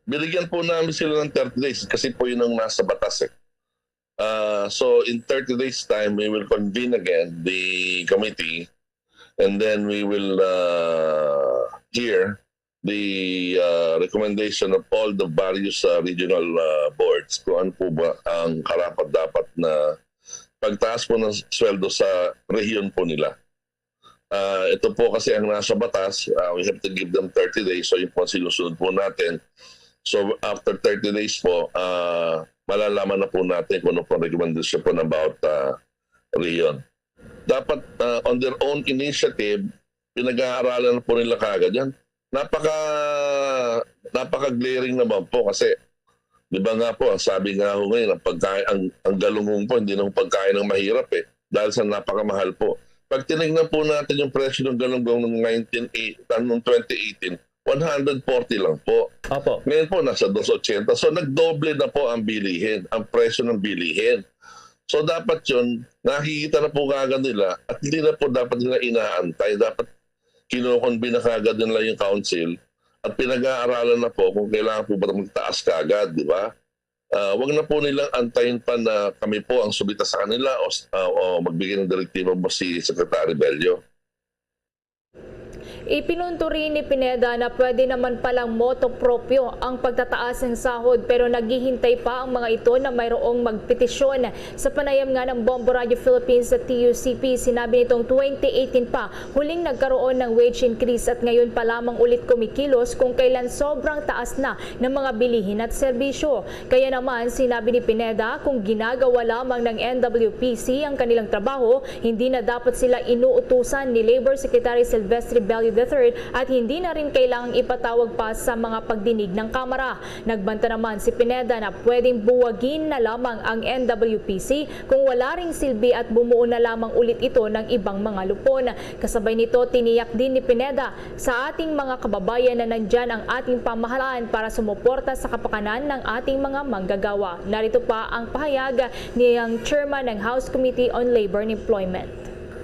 Binigyan po namin sila ng thirty days kasi po yun ang nasa batas eh. Uh, so in thirty days time, we will convene again the committee and then we will uh, hear the uh, recommendation of all the various uh, regional uh, boards kung ano po ba ang karapat-dapat na pagtaas po ng sweldo sa rehiyon po nila. Uh, ito po kasi ang nasa batas, uh, we have to give them thirty days, so yun po ang sinusunod po natin. So after thirty days po, uh, malalaman na po natin kung ano po ang recommendation po ng bawat uh, rehiyon. Dapat uh, on their own initiative, pinag-aaralan na po nila kagad yan. Napaka napaka-glaring naman po kasi di ba nga po, ang sabi nga ho ngayon, ang pagkain, ang, ang galunggong po, hindi na ho pagkain ng mahirap eh. Dahil sa napakamahal po. Pag tinignan po natin yung presyo ng galunggong noong nineteen eighty, noong twenty eighteen, one hundred forty lang po. Opo. Ngayon po, nasa dos ochenta. So, nagdoble na po ang bilihin, ang presyo ng bilihin. So, dapat yun, nakikita na po kagad nila at hindi na po dapat nila inaantay. Dapat kinukonbina kagad nila yung council at pinag-aaralan na po kung kailangan po ba magtaas kagad, di ba? Uh, wag na po nilang antayin pa na kami po ang sumita sa kanila o, uh, o magbigay ng direktiba po si Secretary Bello. Ipinunto rin ni Pineda na pwede naman palang moto proprio ang pagtataas ng sahod pero naghihintay pa ang mga ito na mayroong magpetisyon. Sa panayam nga ng Bombo Radio Philippines sa T U C P, sinabi nitong twenty eighteen pa huling nagkaroon ng wage increase at ngayon pa lamang ulit kumikilos kung kailan sobrang taas na ng mga bilihin at serbisyo. Kaya naman, sinabi ni Pineda, kung ginagawa lamang ng N W P C ang kanilang trabaho, hindi na dapat sila inuutusan ni Labor Secretary Silvestre Bello the third at hindi na rin kailangang ipatawag pa sa mga pagdinig ng Kamara. Nagbanta naman si Pineda na pwedeng buwagin na lamang ang N W P C kung wala ring silbi at bumuo na lamang ulit ito ng ibang mga lupon. Kasabay nito, tiniyak din ni Pineda sa ating mga kababayan na nandyan ang ating pamahalaan para sumuporta sa kapakanan ng ating mga manggagawa. Narito pa ang pahayag ni ang chairman ng House Committee on Labor and Employment.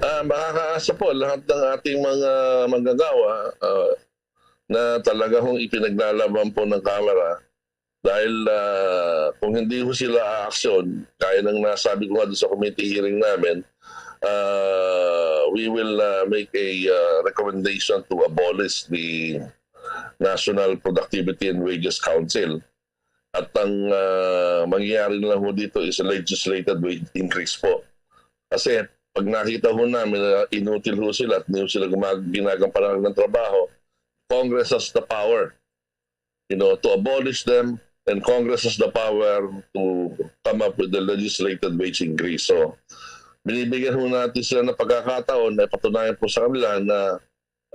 Ah, makakaasa po lahat ng ating mga manggagawa ah, na talaga hong ipinaglalaban po ng Kamara dahil ah, kung hindi ho sila aaksyon, kaya nang nasabi ko nga doon sa committee hearing namin, uh, we will uh, make a uh, recommendation to abolish the National Productivity and Wages Council. At ang uh, mangyayari na lang ho dito is a legislated wage increase po. Kasi pag nakita ho namin na inutil ho sila at hindi ho sila gumag- ginagampanan ng trabaho, Congress has the power, you know, to abolish them, and Congress has the power to come up with the legislated wage increase. So, binibigyan ho natin sila ng pagkakataon na ipatunayan po sa kanila na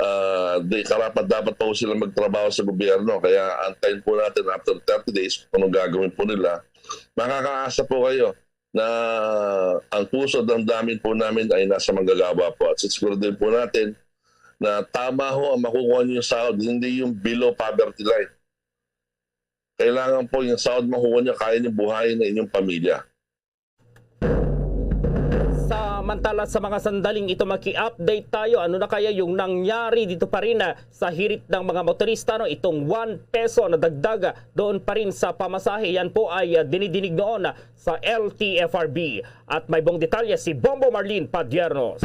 uh, di karapat dapat pa po sila magtrabaho sa gobyerno. Kaya antayin po natin after thirty days kung anong gagawin po nila. Makakaasa po kayo na ang puso at damdamin po namin ay nasa manggagawa po. At sisiguro din po natin na tama ho ang makukuha niyo sahod, hindi yung below poverty line. Kailangan po yung sahod makukuha niyo, kaya niyo buhayin ang inyong pamilya. Samantala, sa mga sandaling ito, maki-update tayo. Ano na kaya yung nangyari dito pa rin ah, sa hirit ng mga motorista? No? Itong one peso na dagdag doon pa rin sa pamasahe. Yan po ay ah, dinidinig noon ah, sa L T F R B. At may buong detalye si Bombo Marlene Padiernos.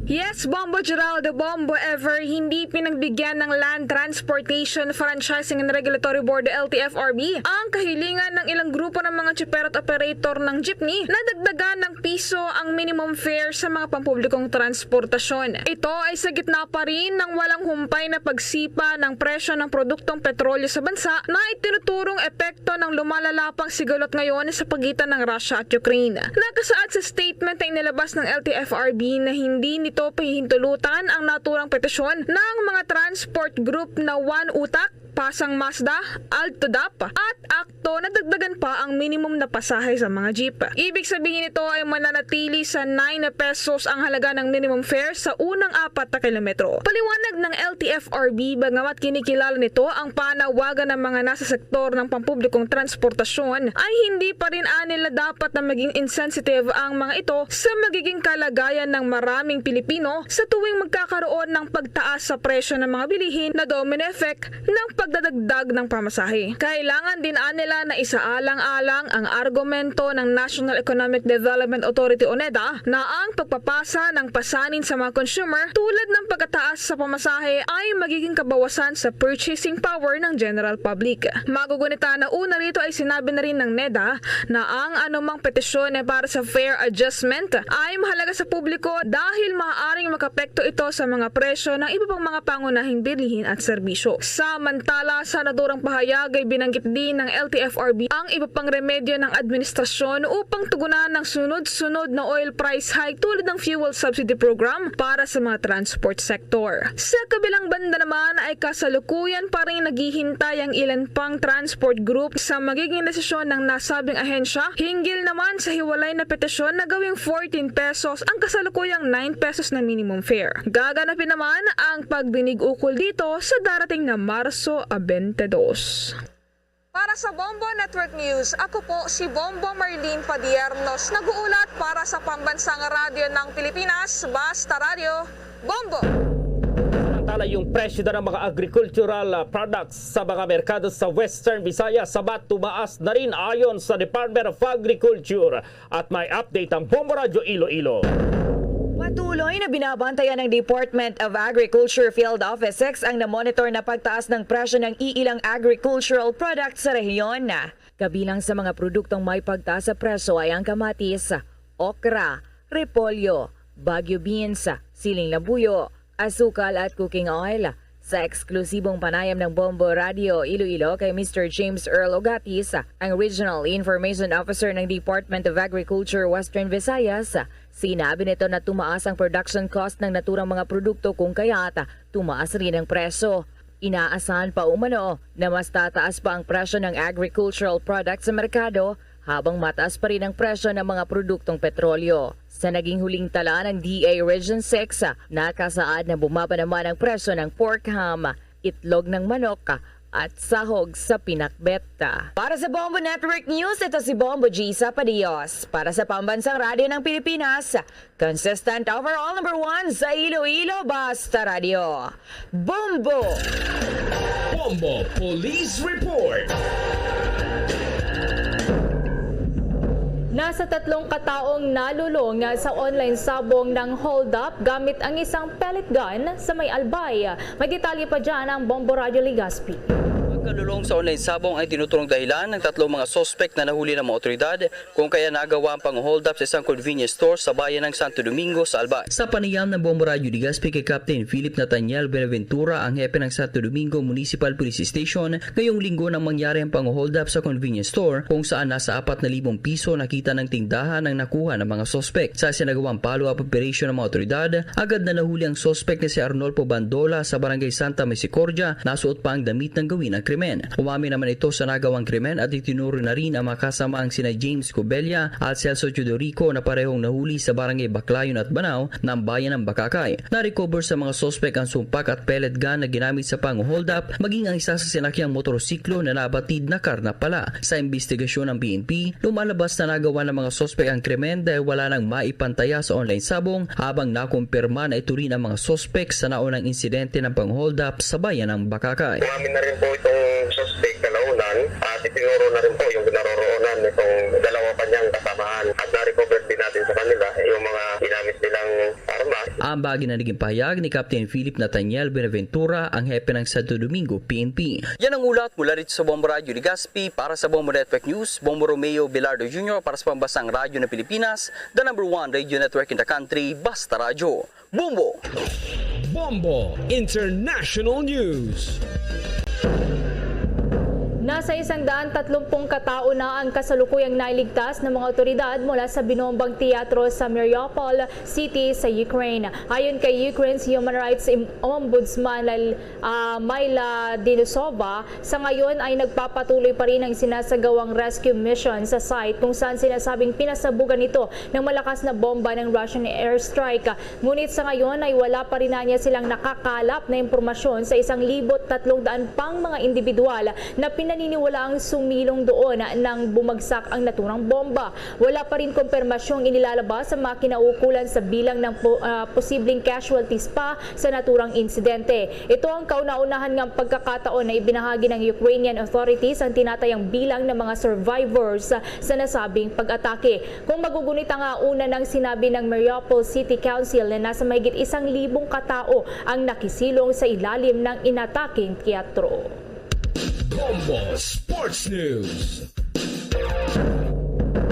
Yes, Bombo Geraldo, Bombo Ever, hindi pinagbigyan ng Land Transportation Franchising and Regulatory Board, L T F R B, ang kahilingan ng ilang grupo ng mga tsuper at operator ng jeepney na dagdagan ng piso ang minimum fare sa mga pampublikong transportasyon. Ito ay sa gitna pa rin ng walang humpay na pagsipa ng presyo ng produktong petrolyo sa bansa na itinuturong epekto ng lumalala pang sigalot ngayon sa pagitan ng Russia at Ukraine. Nakasaad sa statement na inilabas ng L T F R B na hindi nito Hintulutan ang naturang petisyon ng mga transport group na One Utak, Pasang Mazda, Alto Dap, at Akto na dagdagan pa ang minimum na pasahe sa mga jeep. Ibig sabihin, nito ay mananatili sa nine pesos ang halaga ng minimum fare sa unang apat na kilometro. Paliwanag ng L T F R B, bagamat kinikilala nito ang panawagan ng mga nasa sektor ng pampublikong transportasyon, ay hindi pa rin anila dapat na maging insensitive ang mga ito sa magiging kalagayan ng maraming Pilipino sa tuwing magkakaroon ng pagtaas sa presyo ng mga bilihin na domino effect ng pagdadagdag ng pamasahe. Kailangan din anila na isaalang-alang ang argumento ng National Economic Development Authority o NEDA na ang pagpapasa ng pasanin sa mga consumer tulad ng pagkataas sa pamasahe ay magiging kabawasan sa purchasing power ng general public. Magugunita na una rito ay sinabi na rin ng NEDA na ang anumang petisyon para sa fare adjustment ay mahalaga sa publiko dahil maaaring makapekto ito sa mga presyo ng iba pang mga pangunahing bilihin at serbisyo. Samantala, sa naturang pahayag ay binanggit din ng L T F R B ang iba pang remedyo ng administrasyon upang tugunan ang sunod-sunod na oil price hike tulad ng fuel subsidy program para sa mga transport sector. Sa kabilang banda naman ay kasalukuyan pa rin naghihintay ang ilan pang transport group sa magiging desisyon ng nasabing ahensya hinggil naman sa hiwalay na petisyon na gawing fourteen pesos ang kasalukuyang nine pesos na minimum fare. Gaganapin naman ang pagdinig ukol dito sa darating na Marso twenty-two. Para sa Bombo Network News, ako po si Bombo Marlene Padiernos, nag-uulat para sa Pambansang Radyo ng Pilipinas, Basta Radyo, Bombo! Samantala, yung presyo na ng mga agricultural, ah, products sa mga merkado sa Western Visayas sabat tumaas na rin, ayon sa Department of Agriculture. At may update ang Bombo Radyo Iloilo. Patuloy na binabantayan ng Department of Agriculture Field Office six ang namonitor na pagtaas ng presyo ng iilang agricultural products sa rehiyon. Kabilang sa mga produktong may pagtaas sa presyo ay ang kamatis, okra, repolyo, Baguio beans, siling labuyo, asukal at cooking oil. Sa eksklusibong panayam ng Bombo Radio Iloilo kay Mister James Earl Ogatis, ang Regional Information Officer ng Department of Agriculture Western Visayas, sinabi nito na tumaas ang production cost ng naturang mga produkto, kung kaya't tumaas rin ang presyo. Inaasahan pa umano na mas tataas pa ang presyo ng agricultural products sa merkado habang mataas pa rin ang presyo ng mga produktong petrolyo. Sa naging huling tala ng D A Region six, nakasaad na bumaba naman ang presyo ng pork ham, itlog ng manok, at sahog sa pinakbet. Para sa Bombo Network News, ito si Bombo Gisa Padios. Para sa Pambansang Radyo ng Pilipinas, consistent overall number one sa Iloilo, Basta Radyo. Bombo! Bombo Police Report. Nasa tatlong kataong nalulong sa online sabong ng hold-up gamit ang isang pellet gun sa may Albay. May detalye pa dyan ang Bombo Radyo Legazpi. Pagkalulong sa online sabong ay tinuturong dahilan ng tatlong mga suspek na nahuli ng mga otoridad kung kaya nagawa ang pang-hold up sa isang convenience store sa bayan ng Santo Domingo sa Albay. Sa panayam ng Bombo Radyo Legazpi kay Captain Philip Nathaniel Benaventura, ang hepe ng Santo Domingo Municipal Police Station, ngayong linggo nang mangyari ang pang-hold up sa convenience store kung saan nasa apat na libong piso nakita ng tindahan ang nakuha ng mga suspek. Sa sinagawang follow-up operation ng mga otoridad, agad na nahuli ang suspek na si Arnolfo Bandola sa Barangay Santa Misericordia, nasuot pa ang damit ng gawin ang krimen. Umamin naman ito sa nagawang krimen at itinuro na rin ang mga kasamaang sina James Cubella at Celso Teodorico na parehong nahuli sa Barangay Baclayon at Banao ng bayan ng Bacacay. Na-recover sa mga suspek ang sumpak at pellet gun na ginamit sa pang-hold up, maging ang isa sa sinakyang motorsiklo na nabatid na karnap pala. Sa imbestigasyon ng P N P, lumalabas na nagawa ng mga suspek ang krimen dahil wala nang maipantaya sa online sabong, habang nakumpirma na ito rin ang mga suspek sa naunang insidente ng pang-hold up sa bayan ng Bacacay. Umamin na rin po itong suspek kalaunan at itinuro na rin po yung kinaroroonan nitong dalawa pa niyang kasamahan at na-recover din natin sa kanila yung mga ginamit nilang armas. Ambagi na naging pahayag ni Captain Philip Nathaniel Benaventura, ang hepe ng Santo Domingo P N P. Yan ang ulat mula rito sa Bombo Radyo Legazpi. Para sa Bombo Network News, Bombo Romeo Velardo Junior para sa Pambansang Radyo ng Pilipinas, the number one radio network in the country, Basta Radyo. Bombo! Bombo International News. Nasa Sa isang daan tatlumpung katao na ang kasalukuyang nailigtas ng mga otoridad mula sa binombang teatro sa Mariupol City sa Ukraine. Ayon kay Ukraine's Human Rights Im-, Ombudsman, Lal-, ah, Myla Denisova, sa ngayon ay nagpapatuloy pa rin ang sinasagawang rescue mission sa site, kung saan sinasabing pinasabugan ito ng malakas na bomba ng Russian airstrike. Ngunit sa ngayon ay wala pa rin niya silang nakakalap na impormasyon sa isang libo't tatlong daan pang mga individual na pinaniniwalaang sumilong doon nang bumagsak ang naturang bomba. Wala pa rin kumpirmasyong inilalabas sa mga kinaukulan sa bilang ng po-, ah, posibleng casualties pa sa naturang insidente. Ito ang kauna-unahan nga pagkakataon na ibinahagi ng Ukrainian authorities ang tinatayang bilang ng mga survivors sa nasabing pag-atake. Kung magugunit, ang una nang sinabi ng Mariupol City Council na nasa mahigit isang libong katao ang nakisilong sa ilalim ng inatakeng teatro. Bombo Sports News.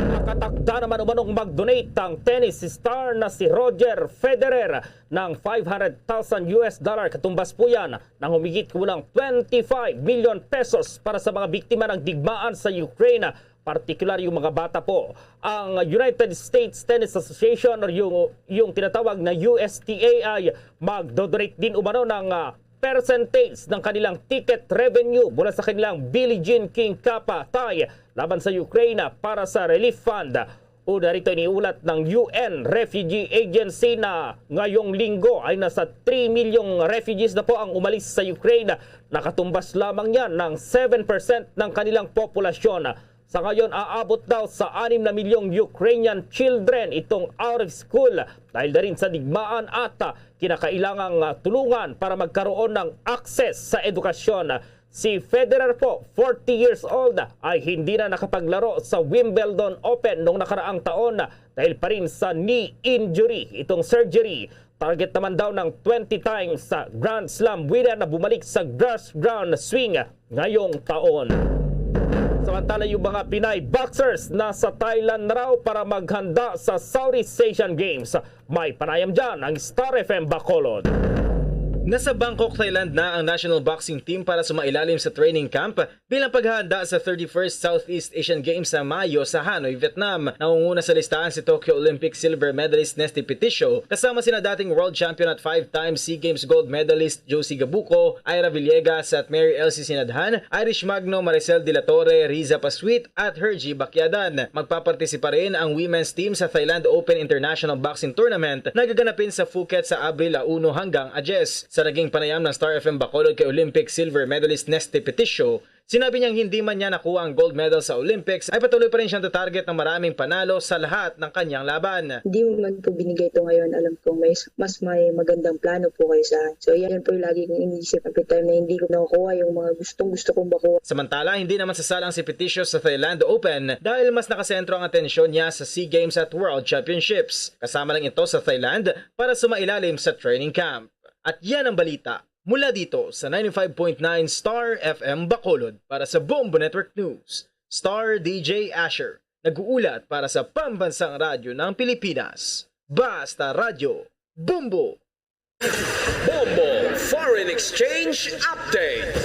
Nakatakda naman umanong mag-donate ang tennis star na si Roger Federer ng five hundred thousand U S dollar, katumbas po yan ng humigit kumulang twenty-five million pesos para sa mga biktima ng digmaan sa Ukraine, partikular yung mga bata po. Ang United States Tennis Association or yung, yung tinatawag na U S T A ay magdodonate din umano ng ah, percentage ng kanilang ticket revenue mula sa kanilang Billie Jean King Cup tie laban sa Ukraine para sa relief fund. Una rito, iniulat ng U N Refugee Agency na ngayong linggo ay nasa three milyong refugees na po ang umalis sa Ukraine. Nakatumbas lamang yan ng seven percent ng kanilang populasyon. Sa ngayon, aabot daw sa anim na milyong Ukrainian children itong out of school dahil na rin sa digmaan at ah, kinakailangang ah, tulungan para magkaroon ng access sa edukasyon. Si Federer po, forty years old, ay hindi na nakapaglaro sa Wimbledon Open noong nakaraang taon dahil pa rin sa knee injury. Itong surgery, target naman daw ng twenty times sa Grand Slam winner na bumalik sa grass ground swing ngayong taon. Samantala, yung mga Pinay boxers nasa Thailand na raw para maghanda sa Southeast Asian Games. May panayam dyan ang Star F M Bacolod. Nasa Bangkok, Thailand na ang national boxing team para sumailalim sa training camp bilang paghahanda sa thirty-first Southeast Asian Games sa Mayo sa Hanoi, Vietnam. Nangunguna sa listahan si Tokyo Olympic silver medalist Nesty Peticio, kasama sina dating world champion at five-time SEA Games gold medalist Josie Gabuco, Ira Villegas at Mary Elsie Sinadhan, Irish Magno, Maricel de la Torre, Riza Pasuit at Hergie Bacquiadan. Magpapartisipa rin ang women's team sa Thailand Open International Boxing Tournament na gaganapin sa Phuket sa Abril uno hanggang diyes. Sa naging panayam ng Star F M Bacolod kay Olympic silver medalist Nesty Peticio, sinabi niyang hindi man niya nakuha ang gold medal sa Olympics, ay patuloy pa rin siyang tatarget ng maraming panalo sa lahat ng kanyang laban. Hindi mo man po binigay ito ngayon, alam kong may mas may magandang plano po kayo sa akin. So yan po yung lagi kong iniisip every time na hindi ko nakukuha yung mga gustong gusto kong makuha. Samantala, hindi naman sasalang si Peticio sa Thailand Open dahil mas nakasentro ang atensyon niya sa SEA Games at World Championships. Kasama lang ito sa Thailand para sumailalim sa training camp. At yan ang balita mula dito sa ninety-five point nine Star F M Bacolod para sa Bombo Network News. Star D J Asher, nag-uulat para sa Pambansang Radyo ng Pilipinas. Basta Radyo, Bombo! Bombo Foreign Exchange Update.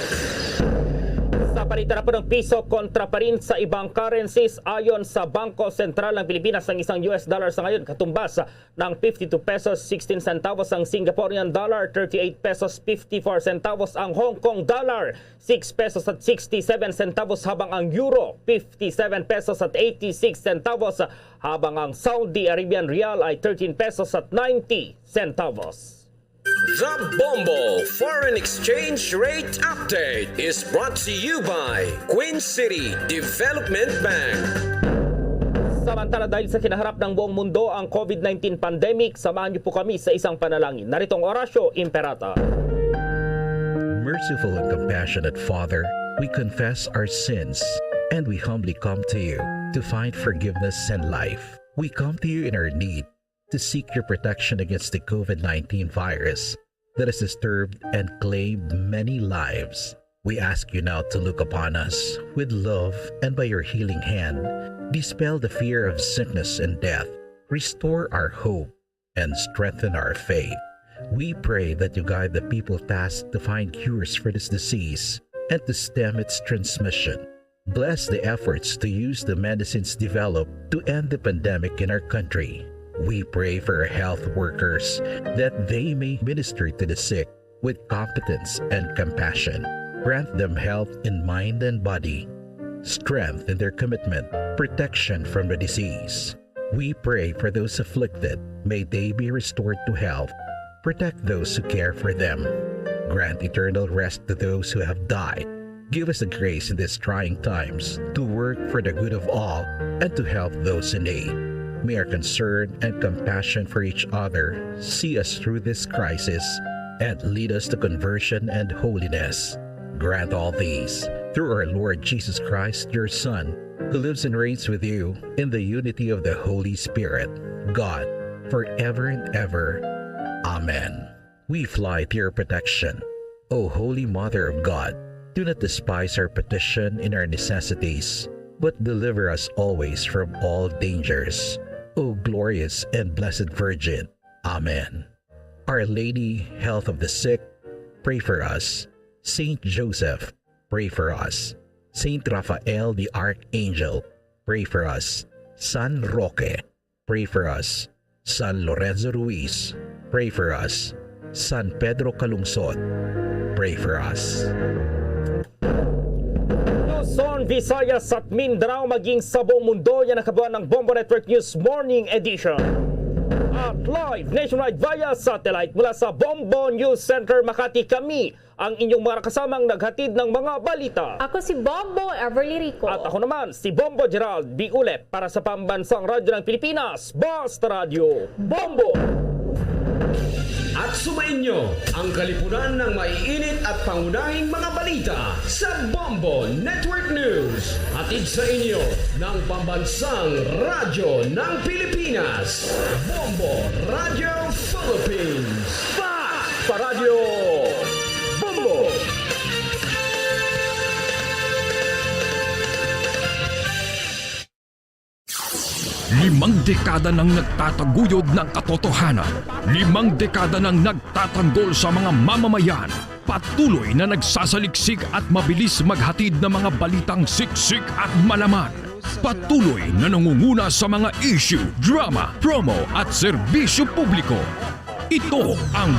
Sa palitan na po ng piso kontra pa rin sa ibang currencies, ayon sa Bangko Sentral ng Pilipinas, ang isang U S dollar sa ngayon katumbas ng fifty-two pesos sixteen centavos, ang Singaporean dollar thirty-eight pesos fifty-four centavos, ang Hong Kong dollar six pesos at sixty-seven centavos, habang ang euro fifty-seven pesos at eighty-six centavos, habang ang Saudi Arabian rial ay thirteen pesos at ninety centavos. The Bombo Foreign Exchange Rate Update is brought to you by Queen City Development Bank. Samantala, dahil sa kinaharap ng buong mundo ang COVID nineteen pandemic, samahan niyo po kami sa isang panalangin. Narito ang Orasyo Imperata. Merciful and compassionate Father, we confess our sins and we humbly come to you to find forgiveness and life. We come to you in our need to seek your protection against the COVID nineteen virus that has disturbed and claimed many lives. We ask you now to look upon us with love and by your healing hand, dispel the fear of sickness and death, restore our hope, and strengthen our faith. We pray that you guide the people tasked to find cures for this disease and to stem its transmission. Bless the efforts to use the medicines developed to end the pandemic in our country. We pray for our health workers that they may minister to the sick with competence and compassion. Grant them health in mind and body, strength in their commitment, protection from the disease. We pray for those afflicted. May they be restored to health. Protect those who care for them. Grant eternal rest to those who have died. Give us the grace in these trying times to work for the good of all and to help those in need. May our concern and compassion for each other see us through this crisis and lead us to conversion and holiness. Grant all these through our Lord Jesus Christ, your Son, who lives and reigns with you in the unity of the Holy Spirit, God, forever and ever. Amen. We fly to your protection, O Holy Mother of God. Do not despise our petition in our necessities, but deliver us always from all dangers, O glorious and blessed Virgin. Amen. Our Lady, Health of the Sick, pray for us. Saint Joseph, pray for us. Saint Raphael the Archangel, pray for us. San Roque, pray for us. San Lorenzo Ruiz, pray for us. San Pedro Calungsod, pray for us. Luzon, Visayas at Mindanao, maging sa buong mundo, yan ang kabuuan ng Bombo Network News Morning Edition. At live nationwide via satellite mula sa Bombo News Center, Makati, kami ang inyong mga kasamang naghatid ng mga balita. Ako si Bombo Everly Rico. At ako naman, si Bombo Gerald B. Ulep para sa Pambansang Radyo ng Pilipinas, Basta Radyo Bombo! At sumainyo ang kalipunan ng maiinit at pangunahing mga balita sa Bombo Network News. Hatid sa inyo ng Pambansang Radyo ng Pilipinas, Bombo Radio Philippines. Basta Radyo Bombo! Limang dekada nang nagtataguyod ng katotohanan. Limang dekada nang nagtatanggol sa mga mamamayan. Patuloy na nagsasaliksik at mabilis maghatid ng mga balitang siksik at malaman. Patuloy na nangunguna sa mga issue, drama, promo at serbisyo publiko. Ito ang